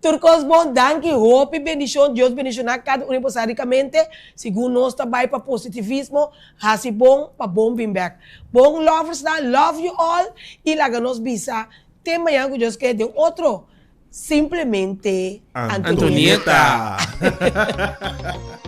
Tur cos bon, danki, hopi bendicion, Dios bendiciona cada un di boso ricamente, segun nos ta bay pa positivismo, haci bon pa bon bin bek. Bon lovers nan, love you all y laga nos bisa te mañana cu Dios ke den otro Simplemente Antonieta. Antonieta.